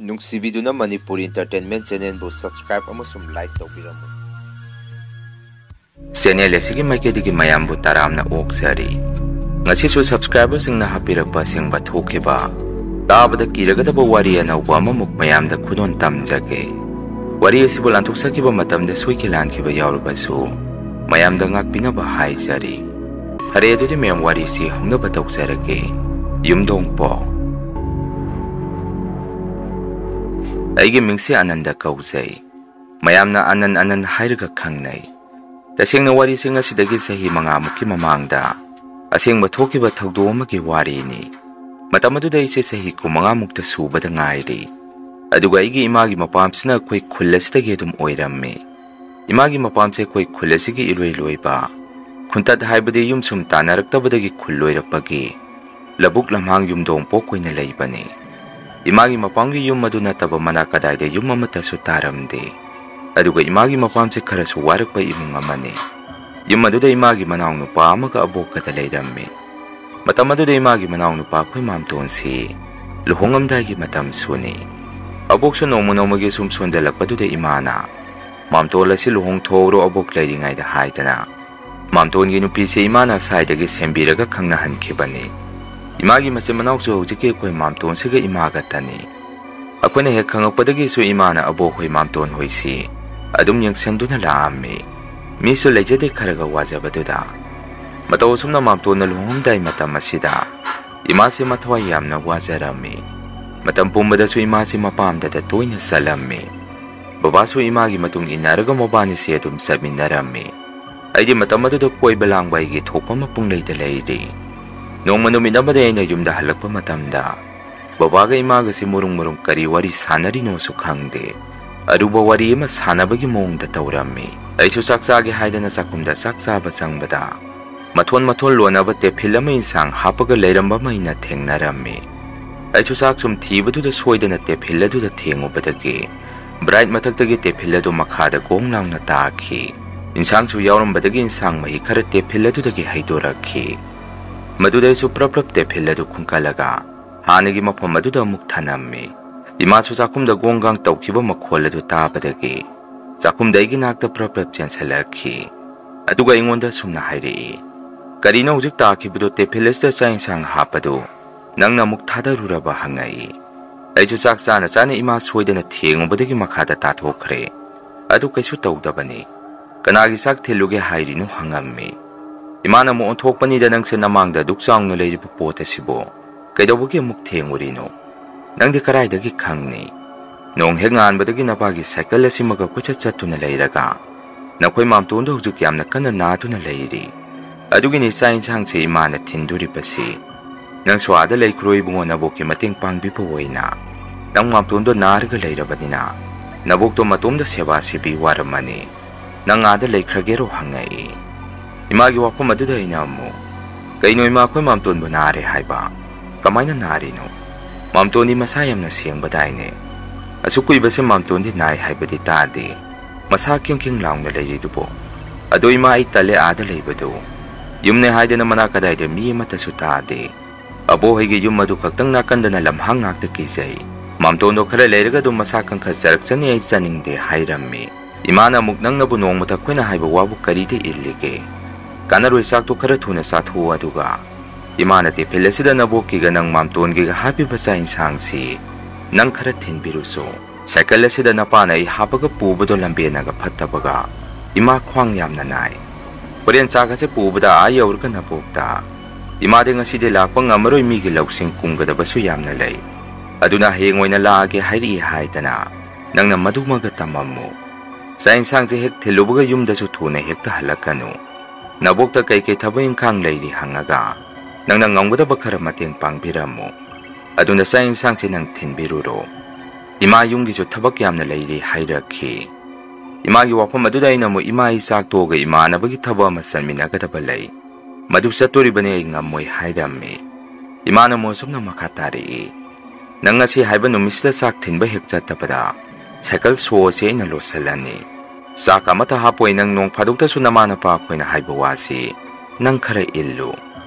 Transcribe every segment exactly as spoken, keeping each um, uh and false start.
ꯅꯨꯡꯁꯤꯕꯤꯗꯨꯅ Manipur Entertainment Channelꯕꯨ subscribe ꯑꯃꯁꯨꯡ like ꯇꯧꯕꯤꯔꯝꯃꯨ꯫ Channel ꯑꯁꯤꯒꯤ ꯃꯥꯏꯀꯩꯗꯒꯤ ꯃꯌꯥꯝꯕꯨ ꯇꯔꯥꯝꯅ ꯑꯣꯛꯆꯔꯤ꯫ ꯉꯁꯤꯁꯨ subscriberꯁꯤꯡꯅ ꯍꯥꯞꯄꯤꯔꯛꯄ ꯑꯁꯦꯡꯕ ꯊꯣꯛꯈꯤꯕ, ꯇꯥꯕꯗ ꯀꯤꯔꯒꯗꯕ ꯋꯥꯔꯤ ꯑꯅꯧꯕ ꯑꯃꯃꯨꯛ ꯃꯌꯥꯝꯗ ꯈꯨꯗꯣꯜ ꯇꯝꯖꯒꯦ꯫ ꯋꯥꯔꯤ ꯑꯁꯤꯕꯨ ꯂꯥꯟꯊꯣꯛꯆꯈꯤꯕ ꯃꯇꯝꯗ ꯁꯣꯏꯈꯤ ꯂꯥꯟꯈꯤꯕ ꯌꯥꯎꯔꯕꯁꯨ ꯃꯌꯥꯝꯗ ꯉꯥꯛꯄꯤꯅꯕ ꯍꯥꯏꯖꯔꯤ꯫ ꯐꯔꯦ, ꯑꯗꯨꯗꯤ ꯃꯌꯥꯝ ꯋꯥꯔꯤꯁꯤ ꯍꯧꯅꯕ ꯇꯧꯖꯔꯒꯦ꯫ ꯌꯨꯝꯗꯣꯡꯄꯣꯛ꯫ ꯑꯩꯒꯤ ꯃꯤꯡꯁꯦ ꯑꯅꯟꯗ ꯀꯧꯖꯩ꯫ ꯃꯌꯥꯝꯅ ꯑꯅꯟ ꯑꯅꯟ ꯍꯥꯏꯔꯒ ꯈꯪꯅꯩ꯫ ꯇꯁꯦꯡꯅ ꯋꯥꯔꯤꯁꯤ ꯉꯁꯤꯗꯒꯤ ꯆꯍꯤ ꯃꯉꯥꯃꯨꯛꯀꯤ ꯃꯃꯥꯡꯗ ꯑꯁꯦꯡꯕ ꯊꯣꯛꯈꯤꯕ ꯊꯧꯗꯣꯛ ꯑꯃꯒꯤ ꯋꯥꯔꯤꯅꯤ꯫ ꯃꯇꯝ ꯑꯗꯨꯗ ꯑꯩꯁꯦ ꯆꯍꯤ ꯀꯨꯟꯃꯉꯥꯃꯨꯛꯇ ꯁꯨꯕꯗ ꯉꯥꯏꯔꯤ꯫ ꯑꯗꯨꯒ ꯑꯩꯒꯤ ꯏꯃꯥꯒꯤ ꯃꯄꯥꯝꯁꯤꯅ ꯑꯩꯈꯣꯏ ꯈꯨꯜ ꯑꯁꯤꯗꯒꯤ ꯑꯗꯨꯝ ꯑꯣꯏꯔꯝꯃꯤ꯫ ꯏꯃꯥꯒꯤ ꯃꯄꯥꯝꯁꯦ ꯑꯩꯈꯣꯏ ꯈꯨꯜ ꯑꯁꯤꯒꯤ ꯏꯂꯣꯏ ꯂꯣꯏꯕ ꯈꯨꯟꯇꯠ ꯍꯥꯏꯕꯗꯤ ꯌꯨꯝ ꯁꯨꯝ ꯇꯥꯟꯅꯔꯛꯇꯕꯗꯒꯤ ꯈꯨꯜ ꯂꯣꯏꯔꯛꯄꯒꯤ ꯂꯧꯕꯨꯛ ꯂꯝꯍꯥꯡ ꯌꯨꯝꯗꯣꯡ ꯄꯣꯛ ꯑꯣꯏꯅ ꯂꯩꯕꯅꯤ꯫ ꯏꯃꯥꯒꯤ ꯃꯄꯥꯝꯒꯤ ꯌꯨꯝ ꯑꯗꯨ ꯅꯠꯇꯕ ꯃꯅꯥꯛ ꯀꯗꯥꯏꯗ ꯌꯨꯝ ꯑꯃꯠꯇꯁꯨ ꯇꯥꯔꯝꯗꯦ꯫ ꯑꯗꯨꯒ ꯏꯃꯥꯒꯤ ꯃꯄꯥꯝꯁꯦ ꯈꯔꯁꯨ ꯋꯥꯔꯛꯄ ꯏꯃꯨꯡ ꯑꯃꯅꯤ꯫ ꯌꯨꯝ ꯑꯗꯨꯗ ꯏꯃꯥꯒꯤ ꯃꯅꯥꯎ ꯅꯨꯄꯥ ꯑꯃꯒ ꯑꯕꯣꯛꯀꯗ ꯂꯩꯔꯝꯃꯤ꯫ ꯃꯇꯝ ꯑꯗꯨꯗ ꯏꯃꯥꯒꯤ ꯃꯅꯥꯎ ꯅꯨꯄꯥ ꯑꯩꯈꯣꯏ ꯃꯥꯝꯇꯣꯟꯁꯤ ꯂꯨꯍꯣꯡꯉꯝꯗꯥꯏꯒꯤ ꯃꯇꯝꯁꯨꯅꯤ꯫ ꯑꯕꯣꯛꯁꯨ ꯅꯣꯡꯃ ꯅꯣꯡꯃꯒꯤ ꯁꯨꯝ ꯁꯣꯟꯖꯜꯂꯛꯄꯗꯨꯗ ꯏꯃꯥꯅ, "ꯃꯥꯝꯇꯣꯟ ꯑꯁꯤ ꯂꯨꯍꯣꯡꯊꯣꯛꯎꯔꯣ ꯑꯕꯣꯛ ꯂꯩꯔꯤꯉꯩꯗ" ꯍꯥꯏꯗꯅ ꯃꯥꯝꯇꯣꯟꯒꯤ ꯅꯨꯄꯤꯁꯦ ꯏꯃꯥꯅ ꯁꯥꯏꯗꯒꯤ ꯁꯦꯝꯕꯤꯔꯒ ꯈꯪꯅꯍꯟꯈꯤꯕꯅꯤ꯫ ꯏꯃꯥꯒꯤ ꯃꯆꯤꯟ ꯃꯅꯥꯎꯁꯨ ꯍꯧꯖꯤꯛꯀꯤ ꯑꯩꯈꯣꯏ ꯃꯥꯝꯇꯣꯟꯁꯤꯒ ꯏꯃꯥꯒꯇꯅꯤ꯫ ꯑꯩꯈꯣꯏꯅ ꯍꯦꯛ ꯈꯪꯉꯛꯄꯗꯒꯤꯁꯨ ꯏꯃꯥꯅ ꯑꯕꯣꯛ ꯍꯣꯏ ꯃꯥꯝꯇꯣꯟ ꯍꯣꯏꯁꯤ ꯑꯗꯨꯝ ꯌꯦꯡꯁꯤꯟꯗꯨꯅ ꯂꯥꯛꯑꯝꯃꯤ꯫ ꯃꯤꯁꯨ ꯂꯩꯖꯗꯦ ꯈꯔꯒ ꯋꯥꯖꯕꯗꯨꯗ꯫ ꯃꯇꯧ ꯑꯁꯨꯝꯅ ꯃꯥꯝꯇꯣꯟꯅ ꯂꯨꯍꯣꯡꯉꯝꯗꯥꯏ ꯃꯇꯝ ꯑꯁꯤꯗ ꯏꯃꯥꯁꯤ ꯃꯊꯋꯥꯏ ꯌꯥꯝꯅ ꯋꯥꯖꯔꯝꯃꯤ꯫ ꯃꯇꯝ ꯄꯨꯝꯕꯗꯁꯨ ꯏꯃꯥꯁꯤ ꯃꯄꯥꯝꯗꯇ ꯇꯣꯏꯅ ꯆꯠꯂꯝꯃꯤ꯫ ꯕꯕꯥꯁꯨ ꯏꯃꯥꯒꯤ ꯃꯇꯨꯡ ꯏꯟꯅꯔꯒ ꯃꯕꯥꯅꯤꯁꯦ ꯑꯗꯨꯝ ꯆꯠꯃꯤꯟꯅꯔꯝꯃꯤ꯫ ꯑꯩꯗꯤ ꯃꯇꯝ ꯑꯗꯨꯗ ꯀꯣꯏꯕ ꯂꯥꯡꯕ ꯑꯩꯒꯤ ꯊꯣꯛꯄ ꯑꯃ ꯄꯨꯡꯂꯩꯗ ꯂꯩꯔꯤ꯫ ꯅꯣꯡꯃ ꯅꯨꯃꯤꯠ ꯑꯃꯗ ꯑꯩꯅ ꯌꯨꯝꯗ ꯍꯜꯂꯛꯄ ꯃꯇꯝꯗ ꯕꯕꯥꯒ ꯏꯃꯥꯒꯁꯤ ꯃꯔꯨꯡ ꯃꯔꯨꯡ ꯀꯔꯤ ꯋꯥꯔꯤ ꯁꯥꯟꯅꯔꯤꯅꯣꯁꯨ ꯈꯪꯗꯦ꯫ ꯑꯔꯨꯕ ꯋꯥꯔꯤ ꯑꯃ ꯁꯥꯟꯅꯕꯒꯤ ꯃꯑꯣꯡꯗ ꯇꯧꯔꯝꯃꯤ꯫ ꯑꯩꯁꯨ ꯆꯥꯛ ꯆꯥꯒꯦ ꯍꯥꯏꯗꯅ ꯆꯥꯛꯈꯨꯝꯗ ꯆꯥꯛ ꯆꯥꯕ ꯆꯪꯕꯗ ꯃꯊꯣꯟ ꯃꯊꯣꯟ ꯂꯣꯟꯅꯕ ꯇꯦꯐꯤꯜ ꯑꯃ ꯏꯟꯁꯥꯡ ꯍꯥꯞꯄꯒ ꯂꯩꯔꯝꯕ ꯑꯃ ꯑꯩꯅ ꯊꯦꯡꯅꯔꯝꯃꯤ꯫ ꯑꯩꯁꯨ ꯆꯥꯛ ꯁꯨꯝ ꯊꯤꯕꯗꯨꯗ ꯁꯣꯏꯗꯅ ꯇꯦꯐꯤꯜ ꯑꯗꯨꯗ ꯊꯦꯡꯉꯨꯕꯗꯒꯤ ꯕ꯭ꯔꯥꯏꯠ ꯃꯊꯛꯇꯒꯤ ꯇꯦꯐꯤꯜ ꯑꯗꯨ ꯃꯈꯥꯗ ꯒꯣꯡ ꯂꯥꯎꯅ ꯇꯥꯈꯤ꯫ ꯏꯟꯁꯥꯡꯁꯨ ꯌꯥꯎꯔꯝꯕꯗꯒꯤ ꯏꯟꯁꯥꯡ ꯃꯍꯤ ꯈꯔ ꯇꯦꯐꯤꯜ ꯑꯗꯨꯗꯒꯤ ꯍꯩꯗꯣꯔꯛꯈꯤ꯫ ꯃꯗꯨꯗ ꯑꯩꯁꯨ ꯄ꯭ꯔꯞ ꯄ꯭ꯔꯞ ꯇꯦꯐꯤꯜ ꯑꯗꯨ ꯈꯨꯟꯀꯠꯂꯒ ꯍꯥꯟꯅꯒꯤ ꯃꯐꯝ ꯑꯗꯨꯗ ꯑꯃꯨꯛ ꯊꯅꯝꯃꯤ꯫ ꯏꯃꯥꯁꯨ ꯆꯥꯛꯈꯨꯝꯗ ꯒꯣꯡꯒꯥꯡ ꯇꯧꯈꯤꯕ ꯃꯈꯣꯜ ꯑꯗꯨ ꯇꯥꯕꯗꯒꯤ ꯆꯥꯛꯈꯨꯝꯗ ꯑꯩꯒꯤ ꯅꯥꯛꯇ ꯄ꯭ꯔꯞ ꯄ꯭ꯔꯞ ꯆꯦꯟꯁꯤꯜꯂꯛꯈꯤ꯫ ꯑꯗꯨꯒ ꯑꯩꯉꯣꯟꯗ ꯁꯨꯝꯅ ꯍꯥꯏꯔꯛꯏ, "ꯀꯔꯤꯅꯣ ꯍꯧꯖꯤꯛ ꯇꯥꯈꯤꯕꯗꯣ? ꯇꯦꯐꯤꯜ ꯑꯁꯤꯗ ꯆꯥꯛ ꯏꯟꯁꯥꯡ ꯍꯥꯞꯄꯗꯨ ꯅꯪꯅ ꯑꯃꯨꯛ ꯊꯥꯗꯔꯨꯔꯕ?" ꯍꯪꯉꯛꯏ꯫ ꯑꯩꯁꯨ ꯆꯥꯛ ꯆꯥꯅ ꯆꯥꯅ ꯏꯃꯥ ꯁꯣꯏꯗꯅ ꯊꯦꯡꯉꯨꯕꯗꯒꯤ ꯃꯈꯥꯗ ꯇꯥꯊꯣꯛꯈ꯭ꯔꯦ꯫ ꯑꯗꯨ ꯀꯩꯁꯨ ꯇꯧꯗꯕꯅꯤ꯫ "ꯀꯅꯥꯒꯤ ꯆꯥꯛ ꯊꯤꯜꯂꯨꯒꯦ ꯍꯥꯏꯔꯤꯅꯣ?" ꯍꯪꯉꯝꯃꯤ꯫ ꯏꯃꯥꯅ ꯑꯃꯨꯛ ꯑꯣꯟꯊꯣꯛꯄꯅꯤꯗ, "ꯅꯪꯁꯦ ꯅꯃꯥꯡꯗ ꯑꯗꯨꯛ ꯆꯥꯎꯅ ꯂꯩꯔꯤꯕ ꯄꯣꯠ ꯑꯁꯤꯕꯨ ꯀꯩꯗꯧꯕꯒꯤ ꯑꯃꯨꯛ ꯊꯦꯡꯉꯨꯔꯤꯅꯣ? ꯅꯪꯗꯤ ꯀꯗꯥꯏꯗꯒꯤ ꯈꯪꯅꯤ? ꯅꯣꯡ ꯍꯦꯛ ꯉꯥꯟꯕꯗꯒꯤ ꯅꯄꯥꯒꯤ ꯁꯥꯏꯀꯜ ꯑꯁꯤꯃꯒ ꯀꯣꯏꯆꯠ ꯆꯠꯇꯨꯅ ꯂꯩꯔꯒ ꯅꯈꯣꯏ ꯃꯥꯝꯇꯣꯟꯗꯣ ꯍꯧꯖꯤꯛ ꯌꯥꯝꯅ ꯀꯟꯅ ꯅꯥꯗꯨꯅ ꯂꯩꯔꯤ꯫ ꯑꯗꯨꯒꯤꯅꯤ ꯆꯥꯛ ꯏꯟꯁꯥꯡꯁꯦ ꯏꯃꯥꯅ ꯊꯤꯟꯗꯣꯔꯤꯕꯁꯤ꯫ ꯅꯪꯁꯨ ꯑꯥꯗ ꯂꯩꯈ꯭ꯔꯣ ꯏꯕꯨꯡꯉꯣ, ꯅꯕꯣꯛꯀꯤ ꯃꯇꯦꯡ ꯄꯥꯡꯕꯤꯕ ꯑꯣꯏꯅ꯫ ꯅꯪ ꯃꯥꯝꯇꯣꯟꯗꯣ ꯅꯥꯔꯒ ꯂꯩꯔꯕꯅꯤꯅ ꯅꯕꯣꯛꯇꯣ ꯃꯇꯣꯝꯗ ꯁꯦꯕꯥ ꯁꯦꯕꯤ ꯋꯥꯔꯝꯃꯅꯤ꯫ ꯅꯪ ꯑꯥꯗ ꯂꯩꯈ꯭ꯔꯒꯦꯔꯣ?" ꯍꯪꯉꯛꯏ꯫ ꯏꯃꯥꯒꯤ ꯋꯥꯐꯝ ꯑꯗꯨꯗ ꯑꯩꯅ ꯑꯃꯨꯛ, "ꯀꯩꯅꯣ ꯏꯃꯥ, ꯑꯩꯈꯣꯏ ꯃꯥꯝꯇꯣꯟꯕꯨ ꯅꯥꯔꯦ ꯍꯥꯏꯕ? ꯀꯃꯥꯏꯅ ꯅꯥꯔꯤꯅꯣ? ꯃꯥꯝꯇꯣꯟꯗꯤ ꯃꯁꯥ ꯌꯥꯝꯅ ꯁꯦꯡꯕꯗꯥꯏꯅꯦ? ꯑꯁꯨꯛ ꯀꯨꯏꯕꯁꯦ ꯃꯥꯝꯇꯣꯟꯗꯤ ꯅꯥꯏ ꯍꯥꯏꯕꯗꯤ ꯇꯥꯗꯦ꯫ ꯃꯁꯥ ꯈꯤꯡ ꯈꯤꯡ ꯂꯥꯎꯅ ꯂꯩꯔꯤꯗꯨꯕꯨ꯫ ꯑꯗꯣ ꯏꯃꯥ, ꯑꯩ ꯇꯜꯂꯦ ꯑꯥꯗ ꯂꯩꯕꯗꯨ꯫ ꯌꯨꯝꯅꯦ ꯍꯥꯏꯗꯅ ꯃꯅꯥꯛ ꯀꯗꯥꯏꯗ ꯃꯤ ꯑꯃꯠꯇꯁꯨ ꯇꯥꯗꯦ꯫ ꯑꯕꯣꯛ ꯍꯣꯏꯒꯤ ꯌꯨꯝ ꯑꯗꯨ ꯈꯛꯇꯪ ꯅꯥꯀꯟꯗꯅ ꯂꯝꯍꯥꯡ ꯉꯥꯛꯇ ꯀꯤꯖꯩ꯫ ꯃꯥꯝꯇꯣꯟꯗꯣ ꯈꯔ ꯂꯩꯔꯒ ꯑꯗꯨꯝ ꯃꯁꯥ ꯀꯟꯈꯠꯆꯔꯛꯆꯅꯤ, ꯑꯩ ꯆꯥꯅꯤꯡꯗꯦ" ꯍꯥꯏꯔꯝꯃꯤ꯫ ꯏꯃꯥꯅ ꯑꯃꯨꯛ, "ꯅꯪꯅꯕꯨ ꯅꯣꯡꯃꯇ ꯑꯩꯈꯣꯏꯅ ꯍꯥꯏꯕ ꯋꯥꯕꯨ ꯀꯔꯤꯗ ꯏꯜꯂꯤꯒꯦ? ꯀꯥꯟꯅꯔꯣꯏ, ꯆꯥꯛꯇꯣ ꯈꯔ ꯊꯨꯅ ꯆꯥꯊꯣꯛꯑꯣ, ꯑꯗꯨꯒ ꯏꯃꯥꯅ ꯇꯦꯐꯤꯜ ꯑꯁꯤꯗ ꯅꯕꯣꯛꯀꯤꯒ ꯅꯪ ꯃꯥꯝꯇꯣꯟꯒꯤꯒ ꯍꯥꯞꯄꯤꯕ ꯆꯥꯛ ꯏꯟꯁꯥꯡꯁꯤ ꯅꯪ ꯈꯔ ꯊꯤꯟꯕꯤꯔꯨꯆꯣ꯫ ꯁꯥꯏꯀꯜ ꯑꯁꯤꯗ ꯅꯄꯥꯅ ꯑꯩ ꯍꯥꯞꯄꯒ ꯄꯨꯕꯗꯣ ꯂꯝꯕꯦꯟꯅꯒ ꯐꯠꯇꯕꯒ ꯏꯃꯥ ꯈ꯭ꯋꯥꯡ ꯌꯥꯝꯅ ꯅꯥꯏ꯫ ꯍꯣꯔꯦꯟ ꯆꯥꯛ ꯑꯁꯤ ꯄꯨꯕꯗ ꯑꯥ ꯌꯧꯔꯒ ꯅꯕꯣꯛꯇ ꯏꯃꯥꯗꯤ ꯉꯁꯤꯗꯤ ꯂꯥꯛꯄ ꯉꯝꯃꯔꯣꯏ, ꯃꯤꯒꯤ ꯂꯧꯁꯤꯡ ꯀꯨꯝꯒꯗꯕꯁꯨ ꯌꯥꯝꯅ ꯂꯩ, ꯑꯗꯨꯅ ꯍꯌꯦꯡ ꯑꯣꯏꯅ ꯂꯥꯛꯑꯒꯦ ꯍꯥꯏꯔꯛꯏ ꯍꯥꯏꯗꯅ ꯅꯪꯅ ꯃꯗꯨꯃꯒ ꯇꯝꯃꯝꯃꯨ꯫ ꯆꯥꯛ ꯏꯟꯁꯥꯡꯁꯦ ꯍꯦꯛ ꯊꯤꯜꯂꯨꯕꯒ ꯌꯨꯝꯗꯁꯨ ꯊꯨꯅ ꯍꯦꯛꯇ ꯍꯜꯂꯛꯀꯅꯨ꯫ ꯅꯕꯣꯛꯇ ꯀꯩꯀꯩ ꯊꯕꯛ ꯏꯟꯈꯥꯡ ꯂꯩꯔꯤ ꯍꯪꯉꯒ ꯅꯪꯅ ꯉꯝꯒꯗꯕ ꯈꯔ ꯃꯇꯦꯡ ꯄꯥꯡꯕꯤꯔꯝꯃꯨ꯫ ꯑꯗꯨꯅ ꯆꯥꯛ ꯏꯟꯁꯥꯡꯁꯦ ꯅꯪ ꯊꯤꯟꯕꯤꯔꯨꯔꯣ꯫ ꯏꯃꯥ ꯌꯨꯝꯒꯤꯁꯨ ꯊꯕꯛ ꯌꯥꯝꯅ ꯂꯩꯔꯤ" ꯍꯥꯏꯔꯛꯈꯤ꯫ ꯏꯃꯥꯒꯤ ꯋꯥꯐꯝ ꯑꯗꯨꯗ ꯑꯩꯅ ꯑꯃꯨꯛ, "ꯏꯃꯥ, ꯑꯩ ꯆꯥꯛ ꯇꯣꯛꯑꯒ ꯏꯃꯥꯟꯅꯕꯒꯤ ꯊꯕꯛ ꯑꯃ ꯆꯠꯃꯤꯟꯅꯒꯗꯕ ꯂꯩ꯫ ꯃꯗꯨ ꯆꯠꯇꯣꯔꯤꯕꯅꯤ, ꯑꯩ ꯉꯝꯃꯣꯏ" ꯍꯥꯏꯔꯝꯃꯤ꯫ ꯏꯃꯥꯅ ꯑꯃꯨꯛ ꯑꯁꯨꯝꯅ ꯃꯈꯥ ꯇꯥꯔꯛꯏ, "ꯅꯪ ꯉꯁꯤ ꯍꯥꯏꯕ ꯅꯨꯃꯤꯠꯁꯤꯗ ꯆꯥꯛ ꯊꯤꯟꯕ ꯍꯦꯛ ꯆꯠꯇꯕꯗ ꯁꯥꯏꯀꯜ ꯁꯣ ꯑꯁꯤ ꯑꯩꯅ ꯂꯣꯠꯁꯤꯜꯂꯅꯤ꯫ ꯆꯥꯛ ꯑꯃꯠꯇ ꯍꯥꯞꯄꯣꯏ, ꯅꯪ ꯅꯣꯡ ꯐꯥꯗꯣꯛꯇꯁꯨ ꯅꯃꯥ ꯅꯄꯥ ꯑꯩꯈꯣꯏꯅ ꯍꯥꯏꯕ ꯋꯥꯁꯤ ꯅꯪ ꯈꯔ ꯏꯜꯂꯨ꯫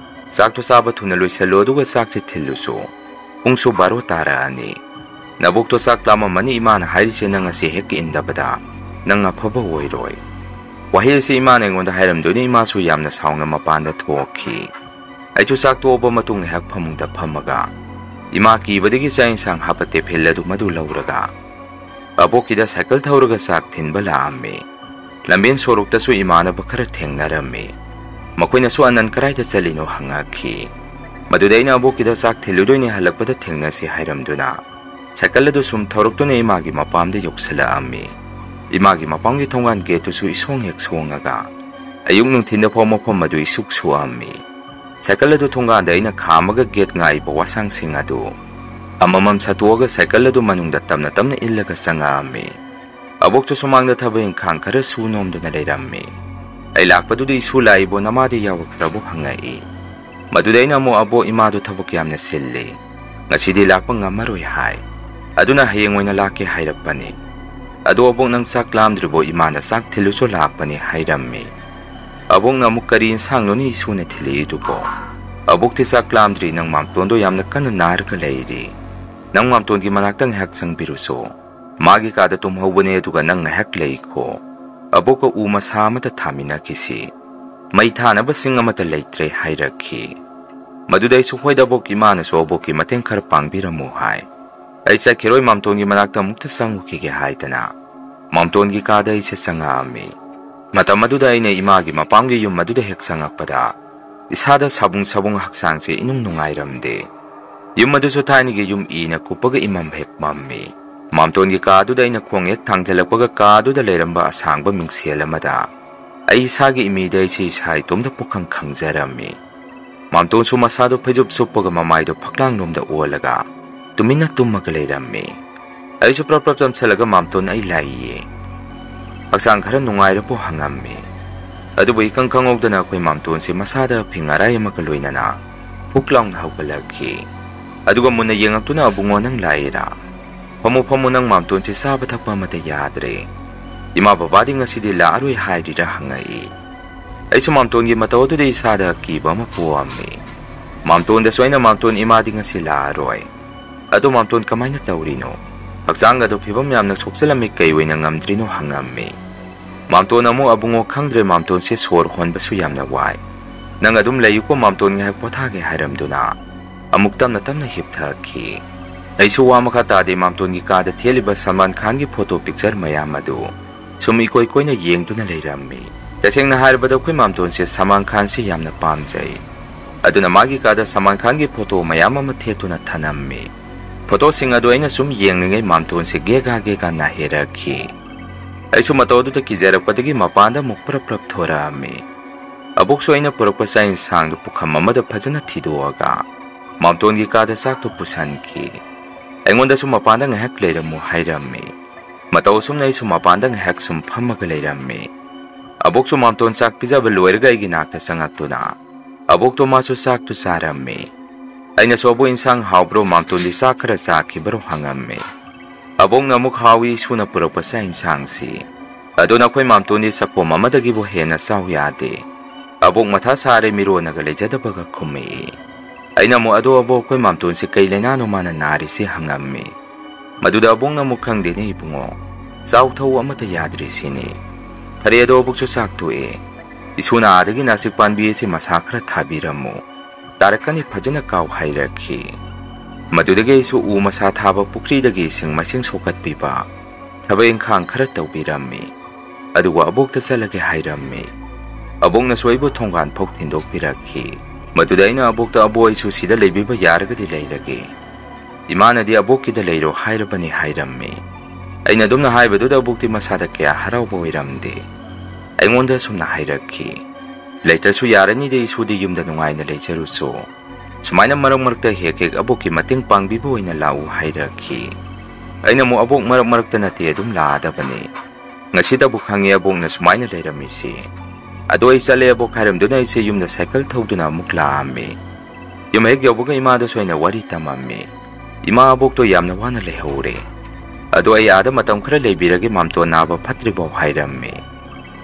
ꯆꯥꯛꯇꯨ ꯆꯥꯕ ꯊꯨꯅ ꯂꯣꯏꯁꯤꯜꯂꯨ, ꯑꯗꯨꯒ ꯆꯥꯛꯁꯤ ꯊꯤꯜꯂꯨꯁꯨ꯫ ꯄꯨꯡꯁꯨ ꯕꯥꯔꯣ ꯇꯥꯔꯛꯑꯅꯤ"꯫ "ꯅꯕꯣꯛꯇꯣ ꯆꯥꯛ ꯂꯥꯝꯃꯝꯃꯅꯤ, ꯏꯃꯥꯅ ꯍꯥꯏꯔꯤꯁꯦ ꯅꯪ ꯉꯁꯤ ꯍꯦꯛ ꯏꯟꯗꯕꯗ ꯅꯪ ꯑꯐꯕ ꯑꯣꯏꯔꯣꯏ"꯫ ꯋꯥꯍꯩ ꯑꯁꯤ ꯏꯃꯥꯅ ꯑꯩꯉꯣꯟꯗ ꯍꯥꯏꯔꯝꯗꯨꯅ ꯏꯃꯥꯁꯨ ꯌꯥꯝꯅ ꯁꯥꯎꯅ ꯃꯄꯥꯟꯗ ꯊꯣꯛꯈꯤ꯫ ꯑꯩꯁꯨ ꯆꯥꯛ ꯇꯣꯛꯑꯕ ꯃꯇꯨꯡ ꯉꯥꯏꯍꯥꯛ ꯐꯃꯨꯡꯗ ꯐꯝꯃꯒ ꯏꯃꯥ ꯀꯤꯕꯗꯒꯤ ꯆꯥꯛ ꯏꯟꯁꯥꯡ ꯍꯥꯞꯄ ꯇꯦꯐꯤꯜ ꯑꯗꯨ ꯃꯗꯨ ꯂꯧꯔꯒ ꯑꯕꯣꯛꯀꯤꯗ ꯁꯥꯏꯀꯜ ꯊꯧꯔꯒ ꯆꯥꯛ ꯊꯤꯟꯕ ꯂꯥꯛꯑꯝꯃꯤ꯫ ꯂꯝꯕꯦꯟ ꯁꯣꯔꯣꯛꯇꯁꯨ ꯏꯃꯥꯟꯅꯕ ꯈꯔ ꯊꯦꯡꯅꯔꯝꯃꯤ꯫ ꯃꯈꯣꯏꯅꯁꯨ "ꯑꯅꯟ ꯀꯔꯥꯏꯗ ꯆꯠꯂꯤꯅꯣ?" ꯍꯪꯉꯛꯈꯤ꯫ ꯃꯗꯨꯗ ꯑꯩꯅ "ꯑꯕꯣꯛꯀꯤꯗ ꯆꯥꯛ ꯊꯤꯜꯂꯨꯗꯣꯏꯅꯦ, ꯍꯜꯂꯛꯄꯗ ꯊꯦꯡꯅꯁꯤ" ꯍꯥꯏꯔꯝꯗꯨꯅ ꯁꯥꯏꯀꯜ ꯑꯗꯨ ꯁꯨꯝ ꯊꯧꯔꯛꯇꯨꯅ ꯏꯃꯥꯒꯤ ꯃꯄꯥꯝꯗ ꯌꯧꯁꯤꯜꯂꯛꯑꯝꯃꯤ꯫ ꯏꯃꯥꯒꯤ ꯃꯄꯥꯝꯒꯤ ꯊꯣꯡꯒꯥꯟ ꯒꯦꯠꯇꯨꯁꯨ ꯏꯁꯣꯡ ꯍꯦꯛ ꯁꯣꯡꯉꯒ ꯑꯌꯨꯛ ꯅꯨꯡꯊꯤꯟꯗ ꯐꯥꯎ ꯃꯐꯝ ꯑꯗꯨ ꯏꯁꯨꯛ ꯁꯨꯛꯑꯝꯃꯤ꯫ ꯁꯥꯏꯀꯜ ꯑꯗꯨ ꯊꯣꯡꯒꯥꯟꯗ ꯑꯩꯅ ꯈꯥꯝꯃꯒ ꯒꯦꯠ ꯉꯥꯛꯏꯕ ꯋꯥꯁꯥꯡꯁꯤꯡ ꯑꯗꯨ ꯑꯃꯃꯝ ꯁꯠꯇꯣꯛꯑꯒ ꯁꯥꯏꯀꯜ ꯑꯗꯨ ꯃꯅꯨꯡꯗ ꯇꯞꯅ ꯇꯞꯅ ꯏꯜꯂꯒ ꯆꯪꯉꯛꯑꯝꯃꯤ꯫ ꯑꯕꯣꯛꯁꯨ ꯁꯨꯃꯥꯡꯗ ꯊꯕꯛ ꯏꯪꯈꯥꯡ ꯈꯔ ꯁꯨ ꯅꯣꯝꯗꯨꯅ ꯂꯩꯔꯝꯃꯤ꯫ ꯑꯩ ꯂꯥꯛꯄꯗꯨꯗ "ꯏꯁꯨ ꯂꯥꯛꯏꯕꯣ, ꯅꯃꯥꯗꯤ ꯌꯥꯎꯔꯛꯇ꯭ꯔꯕꯣ?" ꯍꯪꯉꯛꯏ꯫ ꯃꯗꯨꯗ ꯑꯩꯅ ꯑꯃꯨꯛ "ꯑꯕꯣꯛ, ꯏꯃꯥꯗꯣ ꯊꯕꯛ ꯌꯥꯝꯅ ꯆꯤꯜꯂꯤ, ꯉꯁꯤꯗꯤ ꯂꯥꯛꯄ ꯉꯝꯃꯔꯣꯏ" ꯍꯥꯏ꯫ ꯑꯗꯨꯅ "ꯍꯌꯦꯡ ꯑꯣꯏꯅ ꯂꯥꯛꯀꯦ" ꯍꯥꯏꯔꯛꯄꯅꯤ꯫ "ꯑꯗꯣ ꯑꯕꯣꯛ, ꯅꯪ ꯆꯥꯛ ꯂꯥꯝꯗ꯭ꯔꯤꯕꯣ? ꯏꯃꯥꯅ ꯆꯥꯛ ꯊꯤꯜꯂꯨꯁꯨ ꯂꯥꯛꯄꯅꯤ" ꯍꯥꯏꯔꯝꯃꯤ꯫ ꯑꯕꯣꯛꯅ ꯑꯃꯨꯛ "ꯀꯔꯤ ꯏꯟꯁꯥꯡꯅꯣꯅꯦ ꯏꯁꯨꯅ ꯊꯤꯜꯂꯛꯏꯗꯨꯕꯣ? ꯑꯕꯣꯛꯇꯤ ꯆꯥꯛ ꯂꯥꯝꯗ꯭ꯔꯤ, ꯅꯪ ꯃꯥꯝꯇꯣꯟꯗꯣ ꯌꯥꯝꯅ ꯀꯟꯅ ꯅꯥꯔꯒ ꯂꯩꯔꯤ꯫ ꯅꯪ ꯃꯥꯝꯇꯣꯟꯒꯤ ꯃꯅꯥꯛꯇ ꯉꯥꯏꯍꯥꯛ ꯆꯪꯕꯤꯔꯨꯁꯣ꯫ ꯃꯥꯒꯤ ꯀꯥꯗ ꯇꯨꯝꯍꯧꯕꯅꯦ, ꯑꯗꯨꯒ ꯅꯪ ꯉꯥꯏꯍꯥꯛ ꯂꯩꯈꯣ꯫ ꯑꯕꯣꯛꯀ ꯎ ꯃꯁꯥ ꯑꯃꯠꯇ ꯊꯥꯃꯤꯟꯅꯈꯤꯁꯤ꯫ ꯃꯩ ꯊꯥꯅꯕ ꯁꯤꯡ ꯑꯃꯠꯇ ꯂꯩꯇ꯭ꯔꯦ" ꯍꯥꯏꯔꯛꯈꯤ꯫ ꯃꯗꯨꯗ ꯑꯩꯁꯨ "ꯍꯣꯏꯗ ꯑꯕꯣꯛ, ꯏꯃꯥꯅꯁꯨ ꯑꯕꯣꯛꯀꯤ ꯃꯇꯦꯡ ꯈꯔ ꯄꯥꯡꯕꯤꯔꯝꯃꯨ" ꯍꯥꯏ꯫ ꯑꯩ ꯆꯠꯈꯤꯔꯣꯏ, ꯃꯥꯝꯇꯣꯟꯒꯤ ꯃꯅꯥꯛꯇ ꯑꯃꯨꯛꯇ ꯆꯪꯉꯨꯈꯤꯒꯦ ꯍꯥꯏꯗꯅ ꯃꯥꯝꯇꯣꯟꯒꯤ ꯀꯥꯗ ꯑꯩꯁꯦ ꯆꯪꯉꯛꯑꯝꯃꯤ꯫ ꯃꯇꯝ ꯑꯗꯨꯗ ꯑꯩꯅ ꯏꯃꯥꯒꯤ ꯃꯄꯥꯝꯒꯤ ꯌꯨꯝ ꯑꯗꯨꯗ ꯍꯦꯛ ꯆꯪꯉꯛꯄꯗ ꯏꯁꯥꯗ ꯁꯥꯕꯨꯡ ꯁꯥꯕꯨꯡ, ꯍꯛꯆꯥꯡꯁꯦ ꯏꯅꯨꯡ ꯅꯨꯡꯉꯥꯏꯔꯝꯗꯦ꯫ ꯌꯨꯝ ꯑꯗꯨꯁꯨ ꯊꯥꯏꯅꯒꯤ ꯌꯨꯝ ꯏꯅ ꯀꯨꯞꯄꯒ ꯏꯃꯝ ꯍꯦꯛ ꯃꯝꯃꯤ꯫ ꯃꯥꯝꯇꯣꯟꯒꯤ ꯀꯥ ꯑꯗꯨꯗ ꯑꯩꯅ ꯈꯣꯡ ꯍꯦꯛ ꯊꯥꯡꯖꯜꯂꯛꯄꯒ ꯀꯥ ꯑꯗꯨꯗ ꯂꯩꯔꯝꯕ ꯑꯁꯥꯡꯕ ꯃꯤꯡꯁꯦꯜ ꯑꯃꯗ ꯑꯩ ꯏꯁꯥꯒꯤ ꯏꯃꯤꯗ ꯑꯩꯁꯦ ꯏꯁꯥ ꯏꯇꯣꯝꯇ ꯄꯨꯛꯈꯪ ꯈꯪꯖꯔꯝꯃꯤ꯫ ꯃꯥꯝꯇꯣꯟꯁꯨ ꯃꯁꯥꯗꯣ ꯐꯩꯖꯨꯞ ꯁꯨꯞꯄꯒ ꯃꯃꯥꯏꯗꯣ ꯐꯛꯂꯥꯡꯂꯣꯝꯗ ꯑꯣꯜꯂꯒ ꯇꯨꯃꯤꯟꯅ ꯇꯨꯝꯃꯒ ꯂꯩꯔꯝꯃꯤ꯫ ꯑꯩꯁꯨ ꯄ꯭ꯔꯞ ꯄ꯭ꯔꯞ ꯆꯝꯁꯤꯜꯂꯒ "ꯃꯥꯝꯇꯣꯟ, ꯑꯩ ꯂꯥꯛꯏꯌꯦ꯫ ꯍꯛꯆꯥꯡ ꯈꯔ ꯅꯨꯡꯉꯥꯏꯔꯕꯣ?" ꯍꯪꯉꯝꯃꯤ꯫ ꯑꯗꯨꯕꯨ ꯏꯈꯪ ꯈꯪꯍꯧꯗꯅ ꯑꯩꯈꯣꯏ ꯃꯥꯝꯇꯣꯟꯁꯦ ꯃꯁꯥꯗ ꯐꯤꯉꯥꯔꯥꯏ ꯑꯃꯒ ꯂꯣꯏꯅꯅ ꯐꯨꯛ ꯂꯥꯎꯅ ꯍꯧꯒꯠꯂꯛꯈꯤ꯫ ꯑꯗꯨꯒ ꯃꯨꯟꯅ ꯌꯦꯡꯉꯛꯇꯨꯅ, "ꯑꯕꯨꯡꯉꯣ, ꯅꯪ ꯂꯥꯛꯏꯔꯥ? ꯐꯝꯃꯨ, ꯐꯝꯃꯨ, ꯅꯪ ꯃꯥꯝꯇꯣꯟꯁꯦ ꯆꯥꯕ ꯊꯛꯄ ꯑꯃꯠꯇ ꯌꯥꯗ꯭ꯔꯦ꯫ ꯏꯃꯥ ꯕꯕꯥꯗꯤ ꯉꯁꯤꯗꯤ ꯂꯥꯛꯑꯔꯣꯏ ꯍꯥꯏꯔꯤꯔꯥ?" ꯍꯪꯉꯛꯏ꯫ ꯑꯩꯁꯨ ꯃꯥꯝꯇꯣꯟꯒꯤ ꯃꯇꯧ ꯑꯗꯨꯗ ꯏꯁꯥꯗ ꯑꯀꯤꯕ ꯑꯃ ꯄꯣꯛꯑꯝꯃꯤ꯫ ꯃꯥꯝꯇꯣꯟꯗꯁꯨ ꯑꯩꯅ, "ꯃꯥꯝꯇꯣꯟ, ꯏꯃꯥꯗꯤ ꯉꯁꯤ ꯂꯥꯛꯑꯔꯣꯏ꯫ "ꯑꯗꯣ ꯃꯥꯝꯇꯣꯟ, ꯀꯃꯥꯏꯅ ꯇꯧꯔꯤꯅꯣ? ꯍꯛꯆꯥꯡ ꯑꯗꯣ ꯐꯤꯕꯝ ꯌꯥꯝꯅ ꯁꯣꯛꯆꯜꯂꯝꯃꯤ, ꯀꯩ ꯑꯣꯏꯅ ꯉꯝꯗ꯭ꯔꯤꯅꯣ?" ꯍꯪꯉꯝꯃꯤ꯫ ꯃꯥꯝꯇꯣꯟ ꯑꯃꯨꯛ, "ꯑꯕꯨꯡꯉꯣ, ꯈꯪꯗ꯭ꯔꯦ, ꯃꯥꯝꯇꯣꯟꯁꯦ ꯁꯣꯔ ꯍꯣꯟꯕꯁꯨ ꯌꯥꯝꯅ ꯋꯥꯏ꯫ ꯅꯪ ꯑꯗꯨꯝ ꯂꯩꯌꯨꯀꯣ ꯃꯥꯝꯇꯣꯟ, ꯉꯥꯏꯍꯥꯛ ꯄꯣꯊꯥꯒꯦ" ꯍꯥꯏꯔꯝꯗꯨꯅ ꯑꯃꯨꯛ ꯇꯞꯅ ꯇꯞꯅ ꯍꯤꯞꯊꯈꯤ꯫ ꯑꯩꯁꯨ ꯋꯥ ꯃꯈꯥ ꯇꯥꯗꯦ꯫ ꯃꯥꯝꯇꯣꯟꯒꯤ ꯀꯥꯗ ꯊꯦꯠꯂꯤꯕ ꯁꯜꯃꯥꯟ ꯈꯥꯟꯒꯤ ꯐꯣꯇꯣ ꯄꯤꯛꯆꯔ ꯃꯌꯥꯝ ꯑꯗꯨ ꯁꯨꯝ ꯏꯀꯣꯏ ꯀꯣꯏꯅ ꯌꯦꯡꯗꯨꯅ ꯂꯩꯔꯝꯃꯤ꯫ ꯇꯁꯦꯡꯅ ꯍꯥꯏꯔꯕꯗ, ꯑꯩꯈꯣꯏ ꯃꯥꯝꯇꯣꯟꯁꯦ ꯁꯜꯃꯥꯟ ꯈꯥꯟꯁꯤ ꯌꯥꯝꯅ ꯄꯥꯝꯖꯩ꯫ ꯑꯗꯨꯅ ꯃꯥꯒꯤ ꯀꯥꯗ ꯁꯜꯃꯥꯟ ꯈꯥꯟꯒꯤ ꯐꯣꯇꯣ ꯃꯌꯥꯝ ꯑꯃ ꯊꯦꯠꯇꯨꯅ ꯊꯅꯝꯃꯤ꯫ ꯐꯣꯇꯣꯁꯤꯡ ꯑꯗꯨ ꯑꯩꯅ ꯁꯨꯝ ꯌꯦꯡꯂꯤꯉꯩ ꯃꯥꯝꯇꯣꯟꯁꯦ ꯒꯦꯒꯥ ꯒꯦꯒꯥ ꯅꯥꯍꯦꯔꯛꯈꯤ꯫ ꯑꯩꯁꯨ ꯃꯇꯧ ꯑꯗꯨꯗ ꯀꯤꯖꯔꯛꯄꯗꯒꯤ ꯃꯄꯥꯟꯗ ꯑꯃꯨꯛ ꯄ꯭ꯔꯞ ꯄ꯭ꯔꯞ ꯊꯣꯔꯛꯑꯝꯃꯤ꯫ ꯑꯕꯣꯛꯁꯨ ꯑꯩꯅ ꯄꯨꯔꯛꯄ ꯆꯥꯛ ꯏꯟꯁꯥꯡꯗꯨ ꯄꯨꯈꯝ ꯑꯃꯗ ꯐꯖꯅ ꯊꯤꯗꯣꯛꯑꯒ ꯃꯥꯝꯇꯣꯟꯒꯤ ꯀꯥꯗ ꯆꯥꯛꯇꯨ ꯄꯨꯁꯟꯈꯤ꯫ ꯑꯩꯉꯣꯟꯗꯁꯨ ꯃꯄꯥꯟꯗ ꯉꯥꯏꯍꯥꯛ ꯂꯩꯔꯝꯃꯨ ꯍꯥꯏꯔꯝꯃꯤ꯫ ꯃꯇꯧ ꯑꯁꯨꯝꯅ ꯑꯩꯁꯨ ꯃꯄꯥꯟꯗ ꯉꯥꯏꯍꯥꯛ ꯁꯨꯝ ꯐꯝꯃꯒ ꯂꯩꯔꯝꯃꯤ꯫ ꯑꯕꯣꯛꯁꯨ ꯃꯥꯝꯇꯣꯟ ꯆꯥꯛ ꯄꯤꯖꯕ ꯂꯣꯏꯔꯒ ꯑꯩꯒꯤ ꯅꯥꯛꯇ ꯆꯪꯉꯛꯇꯨꯅ ꯑꯕꯣꯛꯇꯣ ꯃꯥꯁꯨ ꯆꯥꯛꯇꯨ ꯆꯥꯔꯝꯃꯤ꯫ ꯑꯩꯅꯁꯨ, "ꯑꯕꯣꯛ, ꯏꯟꯁꯥꯡ ꯍꯥꯎꯕ꯭ꯔꯣ? ꯃꯥꯝꯇꯣꯟꯗꯤ ꯆꯥꯛ ꯈꯔ ꯆꯥꯈꯤꯕ꯭ꯔꯣ?" ꯍꯪꯉꯝꯃꯤ꯫ ꯑꯕꯣꯛꯅ ꯑꯃꯨꯛ, "ꯍꯥꯎꯏ ꯏꯁꯨꯅ ꯄꯨꯔꯛꯄ ꯆꯥꯛ ꯏꯟꯁꯥꯡꯁꯤ꯫ ꯑꯗꯨ ꯅꯈꯣꯏ ꯃꯥꯝꯇꯣꯟꯗꯤ ꯆꯥꯛꯈꯣꯝ ꯑꯃꯗꯒꯤꯕꯨ ꯍꯦꯟꯅ ꯆꯥꯎ ꯌꯥꯗꯦ꯫ ꯑꯕꯣꯛ ꯃꯊꯥ ꯁꯥꯔꯦ, ꯃꯤꯔꯣꯟꯅꯒ ꯂꯩꯖꯗꯕꯒ" ꯈꯨꯝꯃꯛꯏ꯫ ꯑꯩꯅ ꯑꯃꯨꯛ, "ꯑꯗꯣ ꯑꯕꯣꯛ, ꯑꯩꯈꯣꯏ ꯃꯥꯝꯇꯣꯟꯁꯤ ꯀꯩ ꯂꯩꯅꯥꯅꯣ ꯃꯥꯅ ꯅꯥꯔꯤꯁꯤ?" ꯍꯪꯉꯝꯃꯤ꯫ ꯃꯗꯨꯗ ꯑꯕꯣꯛꯅ ꯑꯃꯨꯛ, "ꯈꯪꯗꯦꯅꯦ ꯏꯕꯨꯡꯉꯣ, ꯆꯥꯎ ꯊꯛꯎ ꯑꯃꯠꯇ ꯌꯥꯗ꯭ꯔꯤꯁꯤꯅꯤ꯫ ꯐꯔꯦ, ꯑꯗꯣ ꯑꯕꯣꯛꯁꯨ ꯆꯥꯛ ꯇꯣꯛꯑꯦ꯫ ꯏꯁꯨꯅ ꯑꯥꯗꯒꯤ ꯅꯥꯁꯤꯛ ꯄꯥꯟꯕꯤ ꯑꯁꯤ ꯃꯁꯥ ꯈꯔ ꯊꯥꯕꯤꯔꯝꯃꯨ꯫ ꯇꯥꯔꯛꯀꯅꯤ, ꯐꯖꯅ ꯀꯥꯎ" ꯍꯥꯏꯔꯛꯈꯤ꯫ ꯃꯗꯨꯗꯒꯤ ꯑꯩꯁꯨ ꯎ ꯃꯁꯥ ꯊꯥꯕ ꯄꯨꯈ꯭ꯔꯤꯗꯒꯤ ꯏꯁꯤꯡ ꯃꯥꯏꯁꯤꯡ ꯁꯣꯛꯀꯠꯄꯤꯕ, ꯊꯕꯛ ꯏꯪꯈꯥꯡ ꯈꯔ ꯇꯧꯕꯤꯔꯝꯃꯤ꯫ ꯑꯗꯨꯒ ꯑꯕꯣꯛꯇ ꯆꯠꯂꯒꯦ ꯍꯥꯏꯔꯝꯃꯤ꯫ ꯑꯕꯣꯛꯅꯁꯨ ꯑꯩꯕꯨ ꯊꯣꯡꯒꯥꯟ ꯐꯥꯎ ꯊꯤꯟꯗꯣꯛꯄꯤꯔꯛꯈꯤ꯫ ꯃꯗꯨꯗ ꯑꯩꯅ ꯑꯕꯣꯛꯇ, "ꯑꯕꯣꯛ, ꯑꯩꯁꯨ ꯁꯤꯗ ꯂꯩꯕꯤꯕ ꯌꯥꯔꯒꯗꯤ ꯂꯩꯔꯒꯦ꯫ ꯏꯃꯥꯅꯗꯤ ꯑꯕꯣꯛꯀꯤꯗ ꯂꯩꯔꯣ ꯍꯥꯏꯔꯕꯅꯤ" ꯍꯥꯏꯔꯝꯃꯤ꯫ ꯑꯩꯅ ꯑꯗꯨꯝꯅ ꯍꯥꯏꯕꯗꯨꯗ ꯑꯕꯣꯛꯇꯤ ꯃꯁꯥꯗ ꯀꯌꯥ ꯍꯔꯥꯎꯕ ꯑꯣꯏꯔꯝꯗꯦ꯫ ꯑꯩꯉꯣꯟꯗ ꯑꯁꯨꯝꯅ ꯍꯥꯏꯔꯛꯈꯤ, "ꯂꯩꯇ꯭ꯔꯁꯨ ꯌꯥꯔꯅꯤꯗ, ꯏꯁꯨꯗꯤ ꯌꯨꯝꯗ ꯅꯨꯡꯉꯥꯏꯅ ꯂꯩꯖꯔꯨꯆꯣ꯫ ꯁꯨꯃꯥꯏꯅ ꯃꯔꯛ ꯃꯔꯛꯇ ꯍꯦꯛ ꯍꯦꯛ ꯑꯕꯣꯛꯀꯤ ꯃꯇꯦꯡ ꯄꯥꯡꯕꯤꯕ ꯑꯣꯏꯅ ꯂꯥꯛꯎ" ꯍꯥꯏꯔꯛꯈꯤ꯫ ꯑꯩꯅ ꯑꯃꯨꯛ, "ꯑꯕꯣꯛ, ꯃꯔꯛ ꯃꯔꯛꯇ ꯅꯠꯇꯦ, ꯑꯗꯨꯝ ꯂꯥꯛꯑꯗꯕꯅꯤ꯫ ꯉꯁꯤꯇꯕꯨ ꯈꯪꯉꯦ ꯑꯕꯣꯛꯅ ꯁꯨꯃꯥꯏꯅ ꯂꯩꯔꯝꯃꯤꯁꯤ꯫ ꯑꯗꯣ ꯑꯩ ꯆꯠꯂꯦ ꯑꯕꯣꯛ" ꯍꯥꯏꯔꯝꯗꯨꯅ ꯑꯩꯁꯦ ꯌꯨꯝꯗ ꯁꯥꯏꯀꯜ ꯊꯧꯗꯨꯅ ꯑꯃꯨꯛ ꯂꯥꯛꯑꯝꯃꯤ꯫ ꯌꯨꯝ ꯍꯦꯛ ꯌꯧꯕꯒ ꯏꯃꯥꯗꯁꯨ ꯑꯩꯅ ꯋꯥꯔꯤ ꯇꯝꯃꯝꯃꯤ꯫ ꯏꯃꯥ, ꯑꯕꯣꯛꯇꯣ ꯌꯥꯝꯅ ꯋꯥꯅ ꯂꯩꯍꯧꯔꯦ꯫ ꯑꯗꯣ ꯑꯩ ꯑꯥꯗ ꯃꯇꯝ ꯈꯔ ꯂꯩꯕꯤꯔꯒꯦ, ꯃꯥꯝꯇꯣꯟ ꯅꯥꯕ ꯐꯠꯇ꯭ꯔꯤꯐꯥꯎ" ꯍꯥꯏꯔꯝꯃꯤ꯫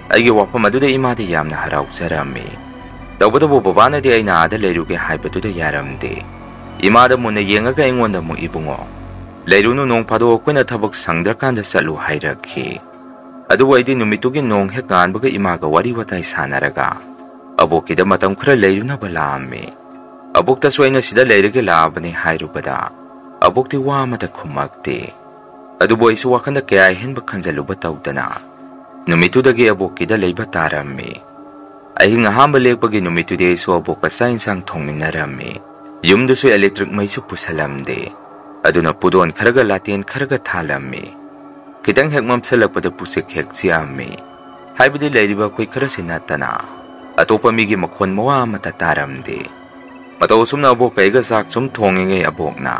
ꯑꯩꯒꯤ ꯋꯥꯐꯝ ꯑꯗꯨꯗ ꯏꯃꯥꯗꯤ ꯌꯥꯝꯅ ꯍꯔꯥꯎꯖꯔꯝꯃꯤ꯫ ꯇꯧꯕꯇꯕꯨ ꯕꯕꯥꯅꯗꯤ ꯑꯩꯅ ꯑꯥꯗ ꯂꯩꯔꯨꯒꯦ ꯍꯥꯏꯕꯗꯨꯗ ꯌꯥꯔꯝꯗꯦ꯫ ꯏꯃꯥꯗ ꯃꯨꯟꯅ ꯌꯦꯡꯉꯒ ꯑꯩꯉꯣꯟꯗ ꯑꯃꯨꯛ, "ꯏꯕꯨꯡꯉꯣ, ꯂꯩꯔꯨꯅꯨ, ꯅꯣꯡ ꯐꯥꯗꯣꯛ ꯑꯩꯈꯣꯏꯅ ꯊꯕꯛ ꯁꯪꯗ꯭ꯔꯀꯥꯟꯗ ꯆꯠꯂꯨ," ꯍꯥꯏꯔꯛꯈꯤ꯫ ꯑꯗꯨꯕꯨ ꯑꯩꯗꯤ ꯅꯨꯃꯤꯠꯇꯨꯒꯤ ꯅꯣꯡ ꯍꯦꯛ ꯉꯥꯟꯕꯒ ꯏꯃꯥꯒ ꯋꯥꯔꯤ ꯋꯥꯇꯥꯏ ꯁꯥꯟꯅꯔꯒ ꯑꯕꯣꯛꯀꯤꯗ ꯃꯇꯝ ꯈꯔ ꯂꯩꯔꯨꯅꯕ ꯂꯥꯛꯑꯝꯃꯤ꯫ ꯑꯕꯣꯛꯇꯁꯨ ꯑꯩꯅ ꯁꯤꯗ ꯂꯩꯔꯒꯦ ꯂꯥꯛꯑꯕꯅꯤ ꯍꯥꯏꯔꯨꯕꯗ ꯑꯕꯣꯛꯇꯤ ꯋꯥ ꯑꯃꯇ ꯈꯨꯝꯃꯛꯇꯦ꯫ ꯑꯗꯨꯕꯨ ꯑꯩꯁꯨ ꯋꯥꯈꯜꯗ ꯀꯌꯥ ꯍꯦꯟꯕ ꯈꯟꯖꯜꯂꯨꯕ ꯇꯧꯗꯅ ꯅꯨꯃꯤꯠꯇꯨꯗꯒꯤ ꯑꯕꯣꯛꯀꯤꯗ ꯂꯩꯕ ꯇꯥꯔꯝꯃꯤ꯫ ꯑꯍꯤꯡ ꯑꯍꯥꯟꯕ ꯂꯦꯛꯄꯒꯤ ꯅꯨꯃꯤꯠꯇꯨꯗꯤ ꯑꯩꯁꯨ ꯑꯕꯣꯛꯀ ꯆꯥꯛ ꯏꯟꯁꯥꯡ ꯊꯣꯡꯃꯤꯟꯅꯔꯝꯃꯤ꯫ ꯌꯨꯝꯗꯨꯁꯨ electric ꯃꯩꯁꯨ ꯄꯨꯁꯜꯂꯝꯗꯦ꯫ ꯑꯗꯨꯅ ꯄꯨꯗꯣꯟ ꯈꯔꯒ ꯂꯥꯇꯦꯟ ꯈꯔꯒ ꯊꯥꯜꯂꯝꯃꯤ꯫ ꯈꯤꯇꯪ ꯍꯦꯛ ꯃꯝꯁꯜꯂꯛꯄꯗ ꯄꯨꯆꯤꯛ ꯍꯦꯛ ꯆꯤꯛꯑꯝꯃꯤ꯫ ꯍꯥꯏꯕꯗꯤ ꯂꯩꯔꯤꯕ ꯑꯩꯈꯣꯏ ꯈꯔꯁꯤ ꯅꯠꯇꯅ ꯑꯇꯣꯞꯄ ꯃꯤꯒꯤ ꯃꯈꯣꯟ ꯃꯋꯥ ꯑꯃꯠꯇ ꯇꯥꯔꯝꯗꯦ꯫ ꯃꯇꯧ ꯑꯁꯨꯝꯅ ꯑꯕꯣꯛꯀ ꯑꯩꯒ ꯆꯥꯛ ꯁꯨꯝ ꯊꯣꯡꯉꯤꯉꯩ ꯑꯕꯣꯛꯅ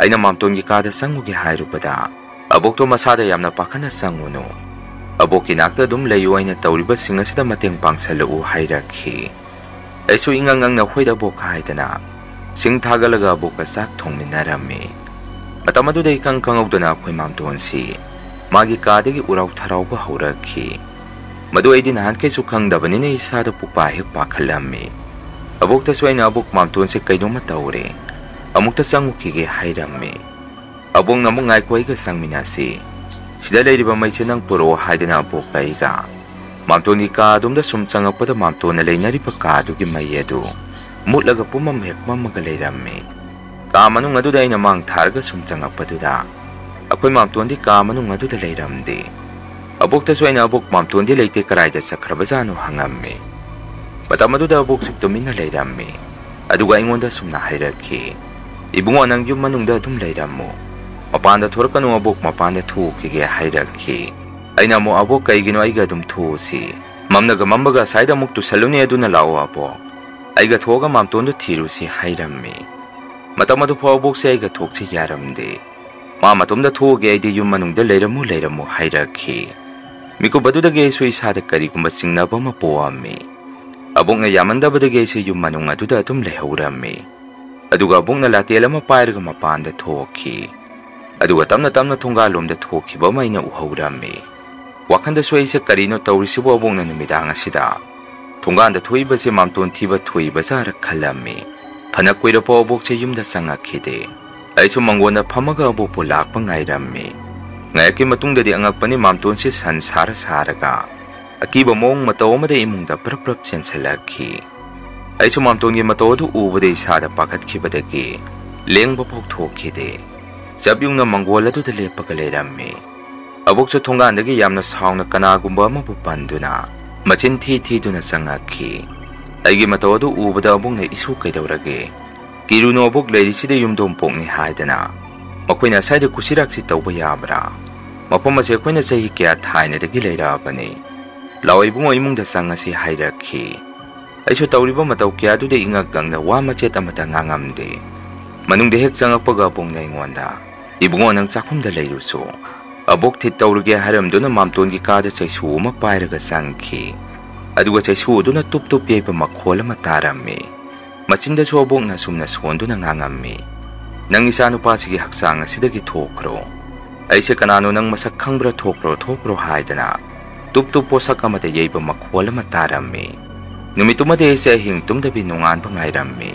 ꯑꯩꯅ ꯃꯥꯝꯇꯣꯟꯒꯤ ꯀꯥꯗ ꯆꯪꯉꯨꯒꯦ ꯍꯥꯏꯔꯨꯕꯗ ꯑꯕꯣꯛꯇꯣ ꯃꯁꯥꯗ ꯌꯥꯝꯅ ꯄꯥꯈꯠꯅ "ꯆꯪꯉꯨꯅꯨ, ꯑꯕꯣꯛꯀꯤ ꯅꯥꯛꯇ ꯑꯗꯨꯝ ꯂꯩꯌꯨ, ꯑꯩꯅ ꯇꯧꯔꯤꯕꯁꯤꯡ ꯑꯁꯤꯗ ꯃꯇꯦꯡ ꯄꯥꯡꯁꯜꯂꯛꯎ" ꯍꯥꯏꯔꯛꯈꯤ꯫ ꯑꯩꯁꯨ ꯏꯉꯪ ꯉꯪꯅ "ꯍꯣꯏꯗ ꯑꯕꯣꯛ" ꯍꯥꯏꯗꯅ ꯁꯤꯡ ꯊꯥꯒꯠꯂꯒ ꯑꯕꯣꯛꯀ ꯆꯥꯛ ꯊꯣꯡꯃꯤꯟꯅꯔꯝꯃꯤ꯫ ꯃꯇꯝ ꯑꯗꯨꯗ ꯏꯈꯪ ꯈꯪꯍꯧꯗꯅ ꯑꯩꯈꯣꯏ ꯃꯥꯝꯇꯣꯟꯁꯤ ꯃꯥꯒꯤ ꯀꯥꯗꯒꯤ ꯎꯔꯥꯎ ꯊꯔꯥꯎꯕ ꯍꯧꯔꯛꯈꯤ꯫ ꯃꯗꯨ ꯑꯩꯗꯤ ꯅꯍꯥꯟꯈꯩꯁꯨ ꯈꯪꯗꯕꯅꯤꯅ ꯏꯁꯥꯗ ꯄꯨꯛꯄꯥ ꯍꯦꯛ ꯄꯥꯈꯠꯂꯝꯃꯤ꯫ ꯑꯕꯣꯛꯇꯁꯨ ꯑꯩꯅ "ꯑꯕꯣꯛ, ꯃꯥꯝꯇꯣꯟꯁꯦ ꯀꯩꯅꯣꯝꯃ ꯇꯧꯔꯦ, ꯑꯃꯨꯛꯇ ꯆꯪꯉꯨꯈꯤꯒꯦ" ꯍꯥꯏꯔꯝꯃꯤ꯫ ꯑꯕꯣꯛꯅ ꯑꯃꯨꯛ "ꯉꯥꯏꯈꯣ, ꯑꯩꯒ ꯆꯪꯃꯤꯟꯅꯁꯤ, ꯁꯤꯗ ꯂꯩꯔꯤꯕ ꯃꯩꯁꯦ ꯅꯪ ꯄꯨꯔꯛꯑꯣ" ꯍꯥꯏꯗꯅ ꯑꯕꯣꯛꯀ ꯑꯩꯒ ꯃꯥꯝꯇꯣꯟꯒꯤ ꯀꯥ ꯑꯗꯣꯝꯗ ꯁꯨꯝ ꯆꯪꯉꯛꯄꯗ ꯃꯥꯝꯇꯣꯟꯅ ꯂꯩꯅꯔꯤꯕ ꯀꯥꯗꯨꯒꯤ ꯃꯩ ꯑꯗꯨ ꯃꯨꯠꯂꯒ ꯄꯨꯝꯃꯝ ꯍꯦꯛ ꯃꯝꯃꯒ ꯂꯩꯔꯝꯃꯤ꯫ ꯀꯥ ꯃꯅꯨꯡ ꯑꯗꯨꯗ ꯑꯩꯅ ꯃꯥꯡ ꯊꯥꯔꯒ ꯁꯨꯝ ꯆꯪꯉꯛꯄꯗꯨꯗ ꯑꯩꯈꯣꯏ ꯃꯥꯝꯇꯣꯟꯗꯤ ꯀꯥ ꯃꯅꯨꯡ ꯑꯗꯨꯗ ꯂꯩꯔꯝꯗꯦ꯫ ꯑꯕꯣꯛꯇꯁꯨ ꯑꯩꯅ "ꯑꯕꯣꯛ, ꯃꯥꯝꯇꯣꯟꯗꯤ ꯂꯩꯇꯦ, ꯀꯔꯥꯏꯗ ꯆꯠꯈ꯭ꯔꯕꯖꯥꯠꯅꯣ?" ꯍꯪꯉꯝꯃꯤ꯫ ꯃꯇꯝ ꯑꯗꯨꯗ ꯑꯕꯣꯛꯁꯨ ꯇꯨꯃꯤꯟꯅ ꯂꯩꯔꯝꯃꯤ꯫ ꯑꯗꯨꯒ ꯑꯩꯉꯣꯟꯗ ꯁꯨꯝꯅ ꯍꯥꯏꯔꯛꯈꯤ, "ꯏꯕꯨꯡꯉꯣ, ꯅꯪ ꯌꯨꯝ ꯃꯅꯨꯡꯗ ꯑꯗꯨꯝ ꯂꯩꯔꯝꯃꯨ꯫ ꯃꯄꯥꯟꯗ ꯊꯣꯔꯛꯀꯅꯨ, ꯑꯕꯣꯛ ꯃꯄꯥꯟꯗ ꯊꯣꯛꯎꯈꯤꯒꯦ" ꯍꯥꯏꯔꯛꯈꯤ꯫ ꯑꯩꯅ ꯑꯃꯨꯛ, "ꯑꯕꯣꯛ, ꯀꯩꯒꯤꯅꯣ ꯑꯩꯒ ꯑꯗꯨꯝ ꯊꯣꯛꯎꯁꯤ꯫ ꯃꯝꯅꯒ ꯃꯝꯕꯒ ꯑꯁꯥꯏꯗ ꯑꯃꯨꯛ ꯇꯨꯁꯜꯂꯨꯅꯤ, ꯑꯗꯨꯅ ꯂꯥꯛꯑꯣ ꯑꯕꯣꯛ꯫ ꯑꯩꯒ ꯊꯣꯛꯑꯒ ꯃꯥꯝꯇꯣꯟꯗꯣ ꯊꯤꯔꯨꯁꯤ" ꯍꯥꯏꯔꯝꯃꯤ꯫ ꯃꯇꯝ ꯑꯗꯨ ꯐꯥꯎ ꯑꯕꯣꯛꯁꯦ ꯑꯩꯒ ꯊꯣꯛꯁꯤ ꯌꯥꯔꯝꯗꯦ꯫ ꯃꯥ ꯃꯇꯣꯝꯗ ꯊꯣꯛꯎꯒꯦ, ꯑꯩꯗꯤ ꯌꯨꯝ ꯃꯅꯨꯡꯗ ꯂꯩꯔꯝꯃꯨ, ꯂꯩꯔꯝꯃꯨ ꯍꯥꯏꯔꯛꯈꯤ꯫ ꯃꯤꯀꯨꯞ ꯑꯗꯨꯗꯒꯤ ꯑꯩꯁꯨ ꯏꯁꯥꯗ ꯀꯔꯤꯒꯨꯝꯕ ꯆꯤꯡꯅꯕ ꯑꯃ ꯄꯣꯛꯑꯝꯃꯤ꯫ ꯑꯕꯣꯛꯅ ꯌꯥꯃꯟꯗꯕꯗꯒꯤ ꯑꯩꯁꯦ ꯌꯨꯝ ꯃꯅꯨꯡ ꯑꯗꯨꯗ ꯑꯗꯨꯝ ꯂꯩꯍꯧꯔꯝꯃꯤ꯫ ꯑꯗꯨꯒ ꯑꯕꯣꯛꯅ ꯂꯥꯇꯦꯜ ꯑꯃ ꯄꯥꯏꯔꯒ ꯃꯄꯥꯟꯗ ꯊꯣꯛꯈꯤ꯫ ꯑꯗꯨꯒ ꯇꯞꯅ ꯇꯞꯅ ꯊꯣꯡꯒꯥꯜꯂꯣꯝꯗ ꯊꯣꯛꯈꯤꯕ ꯑꯃ ꯑꯩꯅ ꯎꯍꯧꯔꯝꯃꯤ꯫ ꯋꯥꯈꯜꯗꯁꯨ ꯑꯩꯁꯦ ꯀꯔꯤꯅꯣ ꯇꯧꯔꯤꯁꯤꯕꯨ, ꯑꯕꯣꯛꯅ ꯅꯨꯃꯤꯗꯥꯡ ꯑꯁꯤꯗ ꯊꯣꯡꯒꯥꯟꯗ ꯊꯣꯛꯏꯕꯁꯦ ꯃꯥꯝꯇꯣꯟ ꯊꯤꯕ ꯊꯣꯛꯏꯕ ꯖꯥꯔ ꯈꯜꯂꯝꯃꯤ꯫ ꯐꯅ ꯀꯨꯏꯔꯐꯥꯎ ꯑꯕꯣꯛꯁꯦ ꯌꯨꯝꯗ ꯆꯪꯉꯛꯈꯤꯗꯦ꯫ ꯑꯩꯁꯨ ꯃꯪꯒꯣꯟꯗ ꯐꯝꯃꯒ ꯑꯕꯣꯛꯄꯨ ꯂꯥꯛꯄ ꯉꯥꯏꯔꯝꯃꯤ꯫ ꯉꯥꯏꯍꯥꯛꯀꯤ ꯃꯇꯨꯡꯗꯗꯤ ꯑꯉꯛꯄꯅꯤ, ꯃꯥꯝꯇꯣꯟꯁꯤ ꯁꯟ ꯁꯥꯔ ꯁꯥꯔꯒ ꯑꯀꯤꯕ ꯃꯑꯣꯡ ꯃꯇꯧ ꯑꯃꯗ ꯏꯃꯨꯡꯗ ꯄ꯭ꯔꯞ ꯄ꯭ꯔꯞ ꯆꯦꯟꯁꯤꯜꯂꯛꯈꯤ꯫ ꯑꯩꯁꯨ ꯃꯥꯝꯇꯣꯟꯒꯤ ꯃꯇꯧ ꯑꯗꯨ ꯎꯕꯗ ꯏꯁꯥꯗ ꯄꯥꯈꯠꯈꯤꯕꯗꯒꯤ ꯂꯦꯡꯕ ꯐꯥꯎ ꯊꯣꯛꯈꯤꯗꯦ꯫ ꯆꯞ ꯌꯨꯡꯅ ꯃꯪꯒꯣꯜ ꯑꯗꯨꯗ ꯂꯦꯞꯄꯒ ꯂꯩꯔꯝꯃꯤ꯫ ꯑꯕꯣꯛꯁꯨ ꯊꯣꯡꯒꯥꯟꯗꯒꯤ ꯌꯥꯝꯅ ꯁꯥꯎꯅ ꯀꯅꯥꯒꯨꯝꯕ ꯑꯃꯕꯨ ꯄꯟꯗꯨꯅ ꯃꯆꯤꯟ ꯊꯤ ꯊꯤꯗꯨꯅ ꯆꯪꯉꯛꯈꯤ꯫ ꯑꯩꯒꯤ ꯃꯇꯧ ꯑꯗꯨ ꯎꯕꯗ ꯑꯕꯣꯛꯅ, "ꯏꯁꯨ, ꯀꯩꯗꯧꯔꯒꯦ? ꯀꯤꯔꯨꯅꯨ, ꯑꯕꯣꯛ ꯂꯩꯔꯤꯁꯤꯗ ꯌꯨꯝꯗꯣꯡ ꯄꯣꯛꯅꯤ ꯍꯥꯏꯗꯅ꯫ ꯃꯈꯣꯏꯅ ꯑꯁꯥꯏꯗ ꯀꯨꯁꯤꯔꯥꯛꯁꯤ ꯇꯧꯕ ꯌꯥꯕ꯭ꯔꯥ? ꯃꯐꯝ ꯑꯁꯦ ꯑꯩꯈꯣꯏꯅ ꯆꯍꯤ ꯀꯌꯥ ꯊꯥꯏꯅꯗꯒꯤ ꯂꯩꯔꯛꯑꯕꯅꯤ꯫ ꯂꯥꯛꯑꯣ ꯏꯕꯨꯡꯉꯣ, ꯏꯃꯨꯡꯗ ꯆꯪꯉꯁꯤ" ꯍꯥꯏꯔꯛꯈꯤ꯫ ꯑꯩꯁꯨ ꯇꯧꯔꯤꯕ ꯃꯇꯧ ꯀꯌꯥꯗꯨꯗ ꯏꯉꯛ ꯉꯛꯅ ꯋꯥ ꯃꯆꯦꯠ ꯑꯃꯠꯇ ꯉꯥꯡꯉꯝꯗꯦ꯫ ꯃꯅꯨꯡꯗ ꯍꯦꯛ ꯆꯪꯉꯛꯄꯒ ꯑꯕꯣꯛꯅ ꯑꯩꯉꯣꯟꯗ, "ꯏꯕꯨꯡꯉꯣ, ꯅꯪ ꯆꯥꯛꯈꯨꯝꯗ ꯂꯩꯔꯨꯆꯣ꯫ ꯑꯕꯣꯛ ꯊꯤꯠ ꯇꯧꯔꯒꯦ" ꯍꯥꯏꯔꯝꯗꯨꯅ ꯃꯥꯝꯇꯣꯟꯒꯤ ꯀꯥꯗ ꯆꯩꯁꯨ ꯑꯃ ꯄꯥꯏꯔꯒ ꯆꯪꯈꯤ꯫ ꯑꯗꯨꯒ ꯆꯩꯁꯨ ꯑꯗꯨꯅ ꯇꯨꯞ ꯇꯨꯞ ꯌꯩꯕ ꯃꯈꯣꯜ ꯑꯃ ꯇꯥꯔꯝꯃꯤ꯫ ꯃꯆꯤꯟꯗꯁꯨ ꯑꯕꯣꯛꯅ ꯑꯁꯨꯝꯅ ꯁꯣꯟꯗꯨꯅ ꯉꯥꯡꯉꯝꯃꯤ, "ꯅꯪ ꯏꯆꯥ ꯅꯨꯄꯥꯁꯤꯒꯤ ꯍꯛꯆꯥꯡ ꯑꯁꯤꯗꯒꯤ ꯊꯣꯛꯈ꯭ꯔꯣ꯫ ꯑꯩꯁꯦ ꯀꯅꯥꯅꯣ ꯅꯪ ꯃꯁꯛ ꯈꯪꯕ꯭ꯔꯥ? ꯊꯣꯛꯈ꯭ꯔꯣ, ꯊꯣꯛꯈ꯭ꯔꯣ" ꯍꯥꯏꯗꯅ ꯇꯨꯞ ꯇꯨꯞ ꯄꯣꯠꯁꯛ ꯑꯃꯗ ꯌꯩꯕ ꯃꯈꯣꯜ ꯑꯃ ꯇꯥꯔꯝꯃꯤ꯫ ꯅꯨꯃꯤꯠꯇꯨꯃꯗꯤ ꯑꯩꯁꯦ ꯑꯍꯤꯡ ꯇꯨꯝꯗꯕꯤ ꯅꯣꯡꯉꯥꯟꯕ ꯉꯥꯏꯔꯝꯃꯤ꯫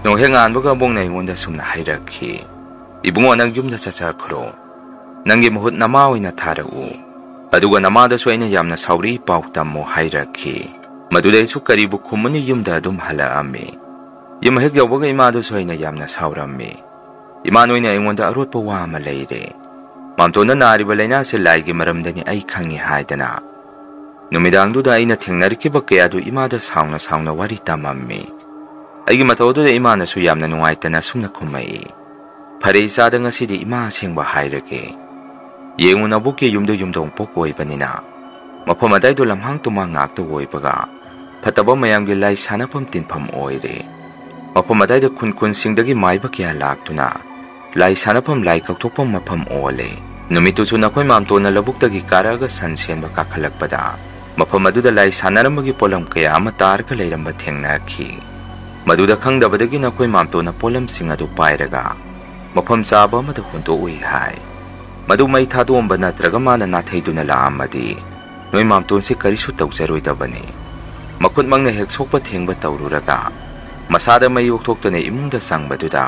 ꯅꯣꯡ ꯍꯦꯛ ꯉꯥꯟꯕꯒ ꯑꯕꯣꯛꯅ ꯑꯩꯉꯣꯟꯗ ꯑꯁꯨꯝꯅ ꯍꯥꯏꯔꯛꯈꯤ, "ꯏꯕꯨꯡꯉꯣ, ꯅꯪ ꯌꯨꯝꯗ ꯆꯠꯆꯈ꯭ꯔꯣ꯫ ꯅꯪꯒꯤ ꯃꯍꯨꯠ ꯅꯃꯥ ꯑꯣꯏꯅ ꯊꯥꯔꯛꯎ꯫ ꯑꯗꯨꯒ ꯅꯃꯥꯗꯁꯨ ꯑꯩꯅ ꯌꯥꯝꯅ ꯁꯥꯎꯔꯤ ꯄꯥꯎ ꯇꯝꯃꯨ" ꯍꯥꯏꯔꯛꯈꯤ꯫ ꯃꯗꯨꯗ ꯑꯩꯁꯨ ꯀꯔꯤꯕꯨ ꯈꯨꯝꯃꯨꯅꯤ, ꯌꯨꯝꯗ ꯑꯗꯨꯝ ꯍꯜꯂꯛꯑꯝꯃꯤ꯫ ꯌꯨꯝ ꯍꯦꯛ ꯌꯧꯕꯒ ꯏꯃꯥꯗꯁꯨ ꯑꯩꯅ ꯌꯥꯝꯅ ꯁꯥꯎꯔꯝꯃꯤ꯫ ꯏꯃꯥ ꯅꯣꯏꯅ ꯑꯩꯉꯣꯟꯗ ꯑꯔꯣꯠꯄ ꯋꯥ ꯑꯃ ꯂꯩꯔꯦ꯫ ꯃꯥꯝꯇꯣꯟꯅ ꯅꯥꯔꯤꯕ ꯂꯥꯏꯅꯥꯁꯦ ꯂꯥꯏꯒꯤ ꯃꯔꯝꯗꯅꯤ ꯑꯩ ꯈꯪꯉꯤ ꯍꯥꯏꯗꯅ꯫ ꯅꯨꯃꯤꯗꯥꯡꯗꯨꯗ ꯑꯩꯅ ꯊꯦꯡꯅꯔꯛꯈꯤꯕ ꯀꯌꯥꯗꯨ ꯏꯃꯥꯗ ꯁꯥꯎꯅ ꯁꯥꯎꯅ ꯋꯥꯔꯤ ꯇꯝꯃꯝꯃꯤ꯫ ꯑꯩꯒꯤ ꯃꯇꯧ ꯑꯗꯨꯗ ꯏꯃꯥꯅꯁꯨ ꯌꯥꯝꯅ ꯅꯨꯡꯉꯥꯏꯇꯅ ꯑꯁꯨꯝꯅ ꯈꯨꯝꯃꯛꯏ, "ꯐꯔꯦ ꯏꯆꯥꯗ, ꯉꯁꯤꯗꯤ ꯏꯃꯥ ꯑꯁꯦꯡꯕ ꯍꯥꯏꯔꯒꯦ꯫ ꯌꯦꯡꯉꯨ, ꯅꯕꯣꯛꯀꯤ ꯌꯨꯝꯗꯨ ꯌꯨꯝꯗꯣꯡ ꯄꯣꯛ ꯑꯣꯏꯕꯅꯤꯅ ꯃꯐꯝ ꯑꯗꯥꯏꯗꯨ ꯂꯝꯍꯥꯡ ꯇꯨꯝꯍꯥꯡ ꯉꯥꯛꯇ ꯑꯣꯏꯕꯒ ꯐꯠꯇꯕ ꯃꯌꯥꯝꯒꯤ ꯂꯥꯏ ꯁꯥꯟꯅꯐꯝ ꯇꯤꯟꯐꯝ ꯑꯣꯏꯔꯦ꯫ ꯃꯐꯝ ꯑꯗꯥꯏꯗ ꯈꯨꯟ ꯈꯨꯟꯁꯤꯡꯗꯒꯤ ꯃꯥꯏꯕ ꯀꯌꯥ ꯂꯥꯛꯇꯨꯅ ꯂꯥꯏ ꯁꯥꯟꯅꯐꯝ, ꯂꯥꯏ ꯀꯧꯊꯣꯛꯐꯝ ꯃꯐꯝ ꯑꯣꯜꯂꯦ꯫ ꯅꯨꯃꯤꯠꯇꯨꯁꯨ ꯅꯈꯣꯏ ꯃꯥꯝꯇꯣꯟꯅ ꯂꯧꯕꯨꯛꯇꯒꯤ ꯀꯥꯔꯛꯑꯒ ꯁꯟ ꯁꯦꯟꯕ ꯀꯥꯈꯠꯂꯛꯄꯗ ꯃꯐꯝ ꯑꯗꯨꯗ ꯂꯥꯏ ꯁꯥꯟꯅꯔꯝꯕꯒꯤ ꯄꯣꯠꯂꯝ ꯀꯌꯥ ꯑꯃ ꯇꯥꯔꯒ ꯂꯩꯔꯝꯕ ꯊꯦꯡꯅꯈꯤ꯫ ꯃꯗꯨꯗ ꯈꯪꯗꯕꯗꯒꯤ ꯅꯈꯣꯏ ꯃꯥꯝꯇꯣꯟꯅ ꯄꯣꯠꯂꯝꯁꯤꯡ ꯑꯗꯨ ꯄꯥꯏꯔꯒ ꯃꯐꯝ ꯆꯥꯕ ꯑꯃꯗ ꯍꯨꯟꯗꯣꯛꯎꯏ ꯍꯥꯏ꯫ ꯃꯗꯨ ꯃꯩ ꯊꯥꯗꯣꯛꯑꯝꯕ ꯅꯠꯇ꯭ꯔꯒ ꯃꯥꯅ ꯅꯥꯊꯩꯗꯨꯅ ꯂꯥꯛꯑꯝꯃꯗꯤ ꯅꯣꯏ ꯃꯥꯝꯇꯣꯟꯁꯦ ꯀꯔꯤꯁꯨ ꯇꯧꯖꯔꯣꯏꯗꯕꯅꯤ꯫ ꯃꯈꯨꯠꯃꯛꯅ ꯍꯦꯛ ꯁꯣꯛꯄ ꯊꯦꯡꯕ ꯇꯧꯔꯨꯔꯒ ꯃꯁꯥꯗ ꯃꯩ ꯑꯣꯛꯊꯣꯛꯇꯨꯅ ꯏꯃꯨꯡꯗ ꯆꯪꯕꯗꯨꯗ,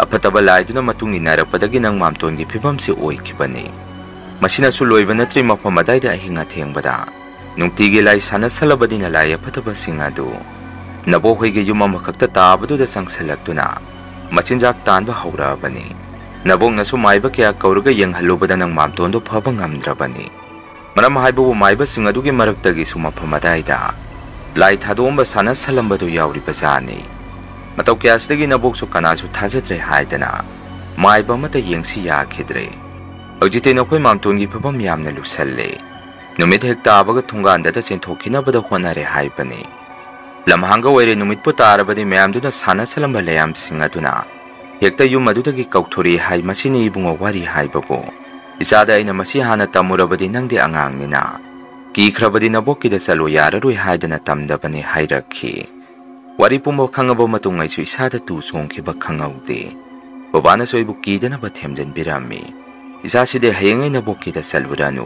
ꯑꯐꯠꯇꯕ ꯂꯥꯏꯗꯨꯅ ꯃꯇꯨꯡ ꯏꯟꯅꯔꯛꯄꯗꯒꯤ ꯅꯪ ꯃꯥꯝꯇꯣꯟꯒꯤ ꯐꯤꯕꯝꯁꯤ ꯑꯣꯏꯈꯤꯕꯅꯤ꯫ ꯃꯁꯤꯅꯁꯨ ꯂꯣꯏꯕ ꯅꯠꯇ꯭ꯔꯤ, ꯃꯐꯝ ꯑꯗꯥꯏꯗ ꯑꯍꯤꯡ ꯑꯊꯦꯡꯕꯗ ꯅꯨꯡꯇꯤꯒꯤ ꯂꯥꯏ ꯁꯥꯟꯅꯁꯜꯂꯕꯅꯤꯅ ꯂꯥꯏ ꯑꯐꯠꯇꯕꯁꯤꯡ ꯑꯗꯨ ꯅꯕꯣꯛ ꯍꯣꯏꯒꯤ ꯌꯨꯝ ꯑꯃꯈꯛꯇ ꯇꯥꯕꯗꯨꯗ ꯆꯪꯁꯤꯜꯂꯛꯇꯨꯅ ꯃꯆꯤꯟꯖꯥꯛ ꯇꯥꯟꯕ ꯍꯧꯔꯛꯑꯕꯅꯤ꯫ ꯅꯕꯣꯛꯅꯁꯨ ꯃꯥꯏꯕ ꯀꯌꯥ ꯀꯧꯔꯒ ꯌꯦꯡꯍꯜꯂꯨꯕꯗ ꯅꯪ ꯃꯥꯝꯇꯣꯟꯗꯣ ꯐꯕ ꯉꯝꯗ꯭ꯔꯕꯅꯤ꯫ ꯃꯔꯝ ꯍꯥꯏꯕꯕꯨ ꯃꯥꯏꯕꯁꯤꯡ ꯑꯗꯨꯒꯤ ꯃꯔꯛꯇꯒꯤꯁꯨ ꯃꯐꯝ ꯑꯗꯥꯏꯗ ꯂꯥꯏ ꯊꯥꯗꯣꯛꯑꯝꯕ ꯁꯥꯟꯅ ꯁꯜꯂꯝꯕꯗꯨ ꯌꯥꯎꯔꯤꯕꯖꯥꯠꯅꯤ꯫ ꯃꯇꯧ ꯀꯌꯥꯁꯤꯗꯒꯤ ꯅꯕꯣꯛꯁꯨ ꯀꯅꯥꯁꯨ ꯊꯥꯖꯗ꯭ꯔꯦ ꯍꯥꯏꯗꯅ ꯃꯥꯏꯕ ꯑꯃꯠꯇ ꯌꯦꯡꯁꯤ ꯌꯥꯈꯤꯗ꯭ꯔꯦ꯫ ꯍꯧꯖꯤꯛꯇꯤ ꯅꯈꯣꯏ ꯃꯥꯝꯇꯣꯟꯒꯤ ꯐꯤꯕꯝ ꯌꯥꯝꯅ ꯂꯨꯁꯜꯂꯦ꯫ ꯅꯨꯃꯤꯠ ꯍꯦꯛ ꯇꯥꯕꯒ ꯊꯣꯡꯒꯥꯟꯗꯇ ꯆꯦꯟꯊꯣꯛꯈꯤꯅꯕꯗ ꯍꯣꯠꯅꯔꯦ ꯍꯥꯏꯕꯅꯤ꯫ ꯂꯝꯍꯥꯡꯒ ꯑꯣꯏꯔꯦ, ꯅꯨꯃꯤꯠꯄꯨ ꯇꯥꯔꯕꯗꯤ ꯃꯌꯥꯝꯗꯨꯅ ꯁꯥꯟꯅ ꯁꯜꯂꯝꯕ ꯂꯩꯌꯥꯝꯁꯤꯡ ꯑꯗꯨꯅ ꯍꯦꯛꯇ ꯌꯨꯝ ꯑꯗꯨꯗꯒꯤ ꯀꯧꯊꯣꯔꯛꯏ ꯍꯥꯏ꯫ ꯃꯁꯤꯅꯤ ꯏꯕꯨꯡꯉꯣ ꯋꯥꯔꯤ ꯍꯥꯏꯕꯕꯨ꯫ ꯏꯆꯥꯗ ꯑꯩꯅ ꯃꯁꯤ ꯍꯥꯟꯅ ꯇꯝꯃꯨꯔꯕꯗꯤ ꯅꯪꯗꯤ ꯑꯉꯥꯡꯅꯤꯅ ꯀꯤꯈ꯭ꯔꯕꯗꯤ ꯅꯕꯣꯛꯀꯤꯗ ꯆꯠꯂꯨ ꯌꯥꯔꯔꯣꯏ ꯍꯥꯏꯗꯅ ꯇꯝꯗꯕꯅꯤ ꯍꯥꯏꯔꯛꯈꯤ꯫ ꯋꯥꯔꯤ ꯄꯨꯝꯕ ꯈꯪꯉꯕ ꯃꯇꯨꯡ ꯑꯩꯁꯨ ꯏꯁꯥꯗ ꯇꯨ ꯆꯣꯡꯈꯤꯕ ꯈꯪꯍꯧꯗꯦ꯫ ꯕꯕꯥꯅꯁꯨ ꯑꯩꯕꯨ ꯀꯤꯗꯅꯕ ꯊꯦꯝꯖꯤꯟꯕꯤꯔꯝꯃꯤ꯫ "ꯏꯆꯥꯁꯤꯗꯤ ꯍꯌꯦꯡ ꯑꯩ ꯅꯕꯣꯛꯀꯤꯗ ꯆꯠꯂꯨꯔꯅꯨ꯫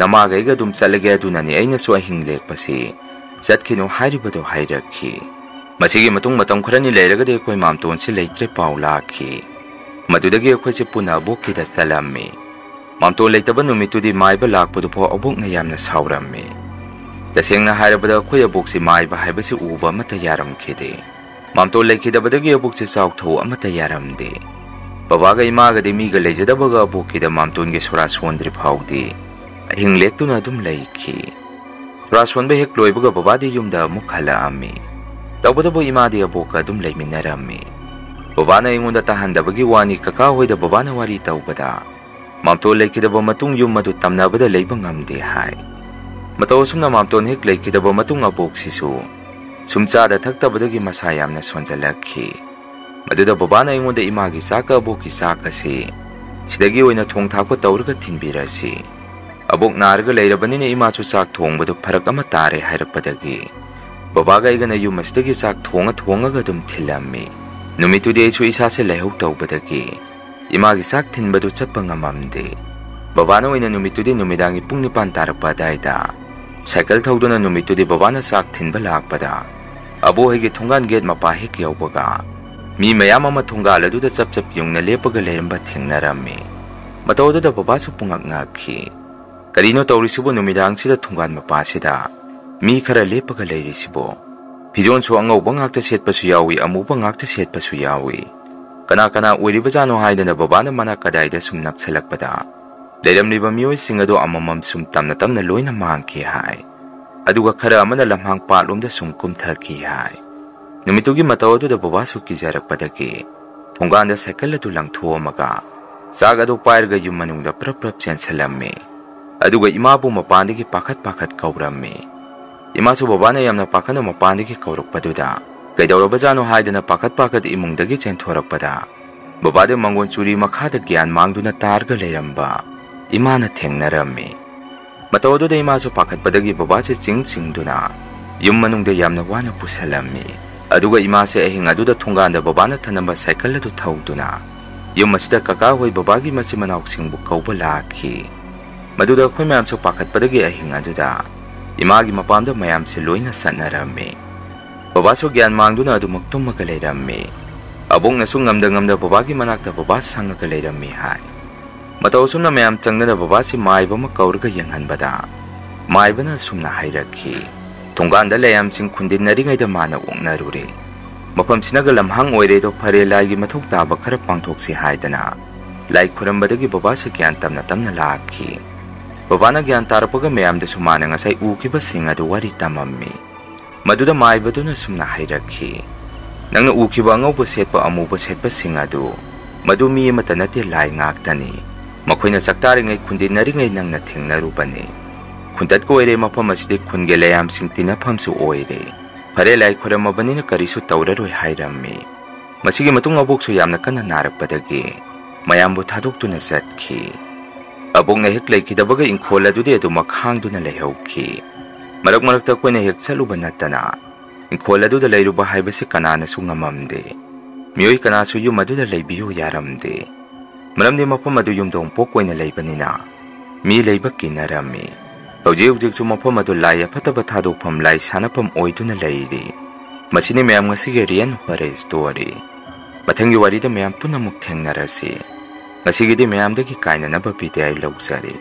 ꯅꯃꯥꯒ ꯑꯩꯒ ꯑꯗꯨꯝ ꯆꯠꯂꯒꯦ, ꯑꯗꯨꯅꯅꯤ ꯑꯩꯅꯁꯨ ꯑꯍꯤꯡ ꯂꯦꯛꯄꯁꯤ ꯆꯠꯈꯤꯅꯨ ꯍꯥꯏꯔꯤꯕꯗꯣ" ꯍꯥꯏꯔꯛꯈꯤ꯫ ꯃꯁꯤꯒꯤ ꯃꯇꯨꯡ ꯃꯇꯝ ꯈꯔꯅꯤ ꯂꯩꯔꯒꯗꯤ ꯑꯩꯈꯣꯏ ꯃꯥꯝꯇꯣꯟꯁꯤ ꯂꯩꯇ꯭ꯔꯦ ꯄꯥꯎ ꯂꯥꯛꯈꯤ꯫ ꯃꯗꯨꯗꯒꯤ ꯑꯩꯈꯣꯏꯁꯦ ꯄꯨꯟꯅ ꯑꯕꯣꯛꯀꯤꯗ ꯆꯠꯂꯝꯃꯤ꯫ ꯃꯥꯝꯇꯣꯟ ꯂꯩꯇꯕ ꯅꯨꯃꯤꯠꯇꯨꯗꯤ ꯃꯥꯏꯕ ꯂꯥꯛꯄꯗꯨꯐꯥꯎ ꯑꯕꯣꯛꯅ ꯌꯥꯝꯅ ꯁꯥꯎꯔꯝꯃꯤ꯫ ꯇꯁꯦꯡꯅ ꯍꯥꯏꯔꯕꯗ ꯑꯩꯈꯣꯏ ꯑꯕꯣꯛꯁꯤ ꯃꯥꯏꯕ ꯍꯥꯏꯕꯁꯤ ꯎꯕ ꯑꯃꯠꯇ ꯌꯥꯔꯝꯈꯤꯗꯦ꯫ ꯃꯥꯝꯇꯣꯟ ꯂꯩꯈꯤꯗꯕꯗꯒꯤ ꯑꯕꯣꯛꯁꯤ ꯆꯥꯎꯊꯧ ꯑꯃꯠꯇ ꯌꯥꯔꯝꯗꯦ꯫ ꯕꯕꯥꯒ ꯏꯃꯥꯒꯗꯤ ꯃꯤꯒ ꯂꯩꯖꯗꯕꯒ ꯑꯕꯣꯛꯀꯤꯗ ꯃꯥꯝꯇꯣꯟꯒꯤ ꯁꯣꯔꯥ ꯁꯣꯟꯗ꯭ꯔꯤ ꯐꯥꯎꯗꯤ ꯑꯍꯤꯡ ꯂꯦꯛꯇꯨꯅ ꯑꯗꯨꯝ ꯂꯩꯈꯤ꯫ ꯁꯣꯔꯥ ꯁꯣꯟꯕ ꯍꯦꯛ ꯂꯣꯏꯕꯒ ꯕꯕꯥꯗꯤ ꯌꯨꯝꯗ ꯑꯃꯨꯛ ꯍꯜꯂꯛꯑꯝꯃꯤ꯫ ꯇꯧꯕꯇꯕꯨ ꯏꯃꯥꯗꯤ ꯑꯕꯣꯛꯀ ꯑꯗꯨꯝ ꯂꯩꯃꯤꯟꯅꯔꯝꯃꯤ꯫ ꯕꯕꯥꯅ ꯑꯩꯉꯣꯟꯗ ꯇꯥꯍꯟꯗꯕꯒꯤ ꯋꯥꯅꯤ, ꯀꯀꯥ ꯍꯣꯏꯗ ꯕꯕꯥꯅ ꯋꯥꯔꯤ ꯇꯧꯕꯗ, ꯃꯥꯝꯇꯣꯟ ꯂꯩꯈꯤꯗꯕ ꯃꯇꯨꯡ ꯌꯨꯝ ꯑꯗꯨ ꯇꯝꯅꯕꯗ ꯂꯩꯕ ꯉꯝꯗꯦ ꯍꯥꯏ꯫ ꯃꯇꯧ ꯑꯁꯨꯝꯅ ꯃꯥꯝꯇꯣꯟ ꯍꯦꯛ ꯂꯩꯈꯤꯗꯕ ꯃꯇꯨꯡ ꯑꯕꯣꯛꯁꯤꯁꯨ ꯁꯨꯝ ꯆꯥꯗ ꯊꯛꯇꯕꯗꯒꯤ ꯃꯁꯥ ꯌꯥꯝꯅ ꯁꯣꯟꯖꯜꯂꯛꯈꯤ꯫ ꯃꯗꯨꯗ ꯕꯕꯥꯅ ꯑꯩꯉꯣꯟꯗ ꯏꯃꯥꯒꯤ ꯆꯥꯛꯀ ꯑꯕꯣꯛꯀꯤ ꯆꯥꯛ ꯑꯁꯤ ꯁꯤꯗꯒꯤ ꯑꯣꯏꯅ ꯊꯣꯡ ꯊꯥꯛꯄ ꯇꯧꯔꯒ ꯊꯤꯟꯕꯤꯔꯁꯤ꯫ ꯑꯕꯣꯛ ꯅꯥꯔꯒ ꯂꯩꯔꯕꯅꯤꯅ ꯏꯃꯥꯁꯨ ꯆꯥꯛ ꯊꯣꯡꯕꯗꯨ ꯐꯔꯛ ꯑꯃ ꯇꯥꯔꯦ ꯍꯥꯏꯔꯛꯄꯗꯒꯤ ꯕꯕꯥꯒ ꯑꯩꯒꯅ ꯌꯨꯝ ꯑꯁꯤꯗꯒꯤ ꯆꯥꯛ ꯊꯣꯡꯉ ꯊꯣꯡꯉꯒ ꯑꯗꯨꯝ ꯊꯤꯜꯂꯝꯃꯤ꯫ ꯅꯨꯃꯤꯠꯇꯨꯗꯤ ꯑꯩꯁꯨ ꯏꯁꯥꯁꯦ ꯂꯥꯏꯍꯧ ꯇꯧꯕꯗꯒꯤ ꯏꯃꯥꯒꯤ ꯆꯥꯛ ꯊꯤꯟꯕꯗꯨ ꯆꯠꯄ ꯉꯝꯃꯝꯗꯦ꯫ ꯕꯕꯥꯅ ꯑꯣꯏꯅ ꯅꯨꯃꯤꯠꯇꯨꯗꯤ ꯅꯨꯃꯤꯗꯥꯡꯒꯤ ꯄꯨꯡ ꯅꯤꯄꯥꯟ ꯇꯥꯔꯛꯄ ꯑꯗꯥꯏꯗ ꯁꯥꯏꯀꯜ ꯊꯧꯗꯨꯅ ꯅꯨꯃꯤꯠꯇꯨꯗꯤ ꯕꯕꯥꯅ ꯆꯥꯛ ꯊꯤꯟꯕ ꯂꯥꯛꯄꯗ ꯑꯕꯣꯛ ꯍꯣꯏꯒꯤ ꯊꯣꯡꯒꯥꯟ ꯒꯦꯠ ꯃꯄꯥ ꯍꯦꯛ ꯌꯧꯕꯒ, ꯃꯤ ꯃꯌꯥꯝ ꯑꯃ ꯊꯣꯡꯒꯥꯜ ꯑꯗꯨꯗ ꯆꯞ ꯆꯞ ꯌꯨꯡꯅ ꯂꯦꯞꯄꯒ ꯂꯩꯔꯝꯕ ꯊꯦꯡꯅꯔꯝꯃꯤ꯫ ꯃꯇꯧ ꯑꯗꯨꯗ ꯕꯕꯥꯁꯨ ꯄꯨꯡꯉꯛ ꯉꯛꯈꯤ꯫ "ꯀꯔꯤꯅꯣ ꯇꯧꯔꯤꯁꯤꯕꯨ ꯅꯨꯃꯤꯗꯥꯡꯁꯤꯗ ꯊꯣꯡꯒꯥꯟ ꯃꯄꯥꯁꯤꯗ ꯃꯤ ꯈꯔ ꯂꯦꯞꯄꯒ ꯂꯩꯔꯤꯁꯤꯕꯣ? ꯐꯤꯖꯣꯜꯁꯨ ꯑꯉꯧꯕ ꯉꯥꯛꯇ ꯁꯦꯠꯄꯁꯨ ꯌꯥꯎꯏ, ꯑꯃꯨꯕ ꯉꯥꯛꯇ ꯁꯦꯠꯄꯁꯨ ꯌꯥꯎꯏ꯫ ꯀꯅꯥ ꯀꯅꯥ ꯑꯣꯏꯔꯤꯕꯖꯥꯠꯅꯣ?" ꯍꯥꯏꯗꯅ ꯕꯕꯥꯅ ꯃꯅꯥꯛ ꯀꯗꯥꯏꯗ ꯁꯨꯝ ꯅꯛꯁꯜꯂꯛꯄꯗ, ꯂꯩꯔꯝꯂꯤꯕ ꯃꯤꯑꯣꯏꯁꯤꯡ ꯑꯗꯨ ꯑꯃꯃꯝ ꯁꯨꯝ ꯇꯝꯅ ꯇꯝꯅ ꯂꯣꯏꯅ ꯃꯥꯡꯈꯤ ꯍꯥꯏ꯫ ꯑꯗꯨꯒ ꯈꯔ ꯑꯃꯅ ꯂꯝꯍꯥꯡ ꯄꯥꯠꯂꯣꯝꯗ ꯁꯨꯝ ꯀꯨꯝꯊꯈꯤ ꯍꯥꯏ꯫ ꯅꯨꯃꯤꯠꯇꯨꯒꯤ ꯃꯇꯧ ꯑꯗꯨꯗ ꯕꯕꯥꯁꯨ ꯀꯤꯖꯔꯛꯄꯗꯒꯤ ꯊꯣꯡꯒꯥꯟꯗ ꯁꯥꯏꯀꯜ ꯑꯗꯨ ꯂꯪꯊꯣꯛꯑꯝꯃꯒ ꯆꯥꯛ ꯑꯗꯨ ꯄꯥꯏꯔꯒ ꯌꯨꯝ ꯃꯅꯨꯡꯗ ꯄ꯭ꯔꯞ ꯄ꯭ꯔꯞ ꯆꯦꯟꯁꯤꯜꯂꯝꯃꯤ꯫ ꯑꯗꯨꯒ ꯏꯃꯥꯕꯨ ꯃꯄꯥꯟꯗꯒꯤ ꯄꯥꯈꯠ ꯄꯥꯈꯠ ꯀꯧꯔꯝꯃꯤ꯫ ꯏꯃꯥꯁꯨ ꯕꯕꯥꯅ ꯌꯥꯝꯅ ꯄꯥꯈꯠꯅ ꯃꯄꯥꯟꯗꯒꯤ ꯀꯧꯔꯛꯄꯗꯨꯗ ꯀꯩꯗꯧꯔꯕꯖꯥꯠꯅꯣ ꯍꯥꯏꯗꯅ ꯄꯥꯈꯠ ꯄꯥꯈꯠ ꯏꯃꯨꯡꯗꯒꯤ ꯆꯦꯟꯊꯣꯔꯛꯄꯗ, ꯕꯕꯥꯗ ꯃꯪꯒꯣꯟ ꯆꯨꯔꯤ ꯃꯈꯥꯗ ꯒ꯭ꯌꯥꯟ ꯃꯥꯡꯗꯨꯅ ꯇꯥꯔꯒ ꯂꯩꯔꯝꯕ ꯏꯃꯥꯅ ꯊꯦꯡꯅꯔꯝꯃꯤ꯫ ꯃꯇꯧ ꯑꯗꯨꯗ ꯏꯃꯥꯁꯨ ꯄꯥꯈꯠꯄꯗꯒꯤ ꯕꯕꯥꯁꯦ ꯆꯤꯡ ꯆꯤꯡꯗꯨꯅ ꯌꯨꯝ ꯃꯅꯨꯡꯗ ꯌꯥꯝꯅ ꯋꯥꯅ ꯄꯨꯁꯜꯂꯝꯃꯤ꯫ ꯑꯗꯨꯒ ꯏꯃꯥꯁꯦ ꯑꯍꯤꯡ ꯑꯗꯨꯗ ꯊꯣꯡꯒꯥꯟꯗ ꯕꯕꯥꯅ ꯊꯅꯝꯕ ꯁꯥꯏꯀꯜ ꯑꯗꯨ ꯊꯧꯗꯨꯅ ꯌꯨꯝ ꯑꯁꯤꯗ ꯀꯀꯥ ꯍꯣꯏ ꯕꯕꯥꯒꯤ ꯃꯆꯤꯟ ꯃꯅꯥꯎꯁꯤꯡꯕꯨ ꯀꯧꯕ ꯂꯥꯛꯈꯤ꯫ ꯃꯗꯨꯗ ꯑꯩꯈꯣꯏ ꯃꯌꯥꯝꯁꯨ ꯄꯥꯈꯠꯄꯗꯒꯤ ꯑꯍꯤꯡ ꯑꯗꯨꯗ ꯏꯃꯥꯒꯤ ꯃꯄꯥꯝꯗ ꯃꯌꯥꯝꯁꯦ ꯂꯣꯏꯅ ꯆꯠꯅꯔꯝꯃꯤ꯫ ꯕꯕꯥꯁꯨ ꯒ꯭ꯌꯥꯟ ꯃꯥꯡꯗꯨꯅ ꯑꯗꯨꯃꯛ ꯇꯨꯝꯃꯒ ꯂꯩꯔꯝꯃꯤ꯫ ꯑꯕꯣꯛꯅꯁꯨ ꯉꯝꯗ ꯉꯝꯗ ꯕꯕꯥꯒꯤ ꯃꯅꯥꯛꯇ ꯕꯕꯥ ꯁꯪꯉꯒ ꯂꯩꯔꯝꯃꯤ ꯍꯥꯏ꯫ ꯃꯇꯧ ꯑꯁꯨꯝꯅ ꯃꯌꯥꯝ ꯆꯪꯗꯅ ꯕꯕꯥꯁꯤ ꯃꯥꯏꯕ ꯑꯃ ꯀꯧꯔꯒ ꯌꯦꯡꯍꯟꯕꯗ, ꯃꯥꯏꯕꯅ ꯑꯁꯨꯝꯅ ꯍꯥꯏꯔꯛꯈꯤ, "ꯊꯣꯡꯒꯥꯟꯗ ꯂꯩꯌꯥꯝꯁꯤꯡ ꯈꯨꯟꯗꯤꯟꯅꯔꯤꯉꯩꯗ ꯃꯥꯅ ꯑꯣꯛꯅꯔꯨꯔꯦ꯫ ꯃꯐꯝꯁꯤꯅꯒ ꯂꯝꯍꯥꯡ ꯑꯣꯏꯔꯦꯗꯣ, ꯐꯔꯦ, ꯂꯥꯏꯒꯤ ꯃꯊꯧ ꯇꯥꯕ ꯈꯔ ꯄꯥꯡꯊꯣꯛꯁꯤ" ꯍꯥꯏꯗꯅ ꯂꯥꯏ ꯈꯨꯔꯝꯕꯗꯒꯤ ꯕꯕꯥꯁꯤ ꯒ꯭ꯌꯥꯟ ꯇꯞꯅ ꯇꯞꯅ ꯂꯥꯛꯈꯤ꯫ ꯕꯕꯥꯅ ꯒ꯭ꯌꯥꯟ ꯇꯥꯔꯛꯄꯒ ꯃꯌꯥꯝꯗꯁꯨ ꯃꯥꯅ ꯉꯁꯥꯏ ꯎꯈꯤꯕꯁꯤꯡ ꯑꯗꯨ ꯋꯥꯔꯤ ꯇꯝꯃꯝꯃꯤ꯫ ꯃꯗꯨꯗ ꯃꯥꯏꯕꯗꯨꯅ ꯁꯨꯝꯅ ꯍꯥꯏꯔꯛꯈꯤ, "ꯅꯪꯅ ꯎꯈꯤꯕ ꯑꯉꯧꯕ ꯁꯦꯠꯄ, ꯑꯃꯨꯕ ꯁꯦꯠꯄꯁꯤꯡ ꯑꯗꯨ, ꯃꯗꯨ ꯃꯤ ꯑꯃꯠꯇ ꯅꯠꯇꯦ, ꯂꯥꯏ ꯉꯥꯛꯇꯅꯤ꯫ ꯃꯈꯣꯏꯅ ꯆꯥꯛꯇꯥꯔꯤꯉꯩ, ꯈꯨꯟꯗꯤꯟꯅꯔꯤꯉꯩ ꯅꯪꯅ ꯊꯦꯡꯅꯔꯨꯕꯅꯤ꯫ ꯈꯨꯟꯇꯠꯀ ꯑꯣꯏꯔꯦ, ꯃꯐꯝ ꯑꯁꯤꯗꯤ ꯈꯨꯟꯒꯤ ꯂꯩꯌꯥꯝꯁꯤꯡ ꯇꯤꯟꯅꯐꯝꯁꯨ ꯑꯣꯏꯔꯦ꯫ ꯐꯔꯦ, ꯂꯥꯏ ꯈꯣꯏꯔꯝꯃꯕꯅꯤꯅ ꯀꯔꯤꯁꯨ ꯇꯧꯔꯔꯣꯏ" ꯍꯥꯏꯔꯝꯃꯤ꯫ ꯃꯁꯤꯒꯤ ꯃꯇꯨꯡ ꯑꯕꯣꯛꯁꯨ ꯌꯥꯝꯅ ꯀꯟꯅ ꯅꯥꯔꯛꯄꯗꯒꯤ ꯃꯌꯥꯝꯕꯨ ꯊꯥꯗꯣꯛꯇꯨꯅ ꯆꯠꯈꯤ꯫ ꯑꯕꯣꯛꯅ ꯍꯦꯛ ꯂꯩꯈꯤꯗꯕꯒ ꯏꯪꯈꯣꯜ ꯑꯗꯨꯗꯤ ꯑꯗꯨꯃꯛ ꯍꯥꯡꯗꯨꯅ ꯂꯩꯍꯧꯈꯤ꯫ ꯃꯔꯛ ꯃꯔꯛꯇ ꯑꯩꯈꯣꯏꯅ ꯍꯦꯛ ꯆꯠꯂꯨꯕ ꯅꯠꯇꯅ ꯏꯪꯈꯣꯜ ꯑꯗꯨꯗ ꯂꯩꯔꯨꯕ ꯍꯥꯏꯕꯁꯤ ꯀꯅꯥꯅꯁꯨ ꯉꯝꯃꯝꯗꯦ꯫ ꯃꯤꯑꯣꯏ ꯀꯅꯥꯁꯨ ꯌꯨꯝ ꯑꯗꯨꯗ ꯂꯩꯕꯤꯌꯨ ꯌꯥꯔꯝꯗꯦ꯫ ꯃꯔꯝꯗꯤ ꯃꯐꯝ ꯑꯗꯨ ꯌꯨꯝꯊꯣꯡ ꯄꯣꯛ ꯑꯣꯏꯅ ꯂꯩꯕꯅꯤꯅ ꯃꯤ ꯂꯩꯕ ꯀꯤꯅꯔꯝꯃꯤ꯫ ꯍꯧꯖꯤꯛ ꯍꯧꯖꯤꯛꯁꯨ ꯃꯐꯝ ꯑꯗꯨ ꯂꯥꯏ ꯑꯐꯠꯇꯕ ꯊꯥꯗꯣꯛꯐꯝ, ꯂꯥꯏ ꯁꯥꯟꯅꯐꯝ ꯑꯣꯏꯗꯨꯅ ꯂꯩꯔꯤ꯫ ꯃꯁꯤꯅꯤ ꯃꯌꯥꯝ ꯉꯁꯤꯒꯤ Real Horror Story꯫ ꯃꯊꯪꯒꯤ ꯋꯥꯔꯤꯗ ꯃꯌꯥꯝ ꯄꯨꯟꯅ ꯑꯃꯨꯛ ꯊꯦꯡꯅꯔꯁꯤ꯫ ꯉꯁꯤꯒꯤꯗꯤ ꯃꯌꯥꯝꯗꯒꯤ ꯀꯥꯏꯅꯅꯕ ꯕꯤꯗꯥꯏ ꯂꯧꯖꯔꯤ꯫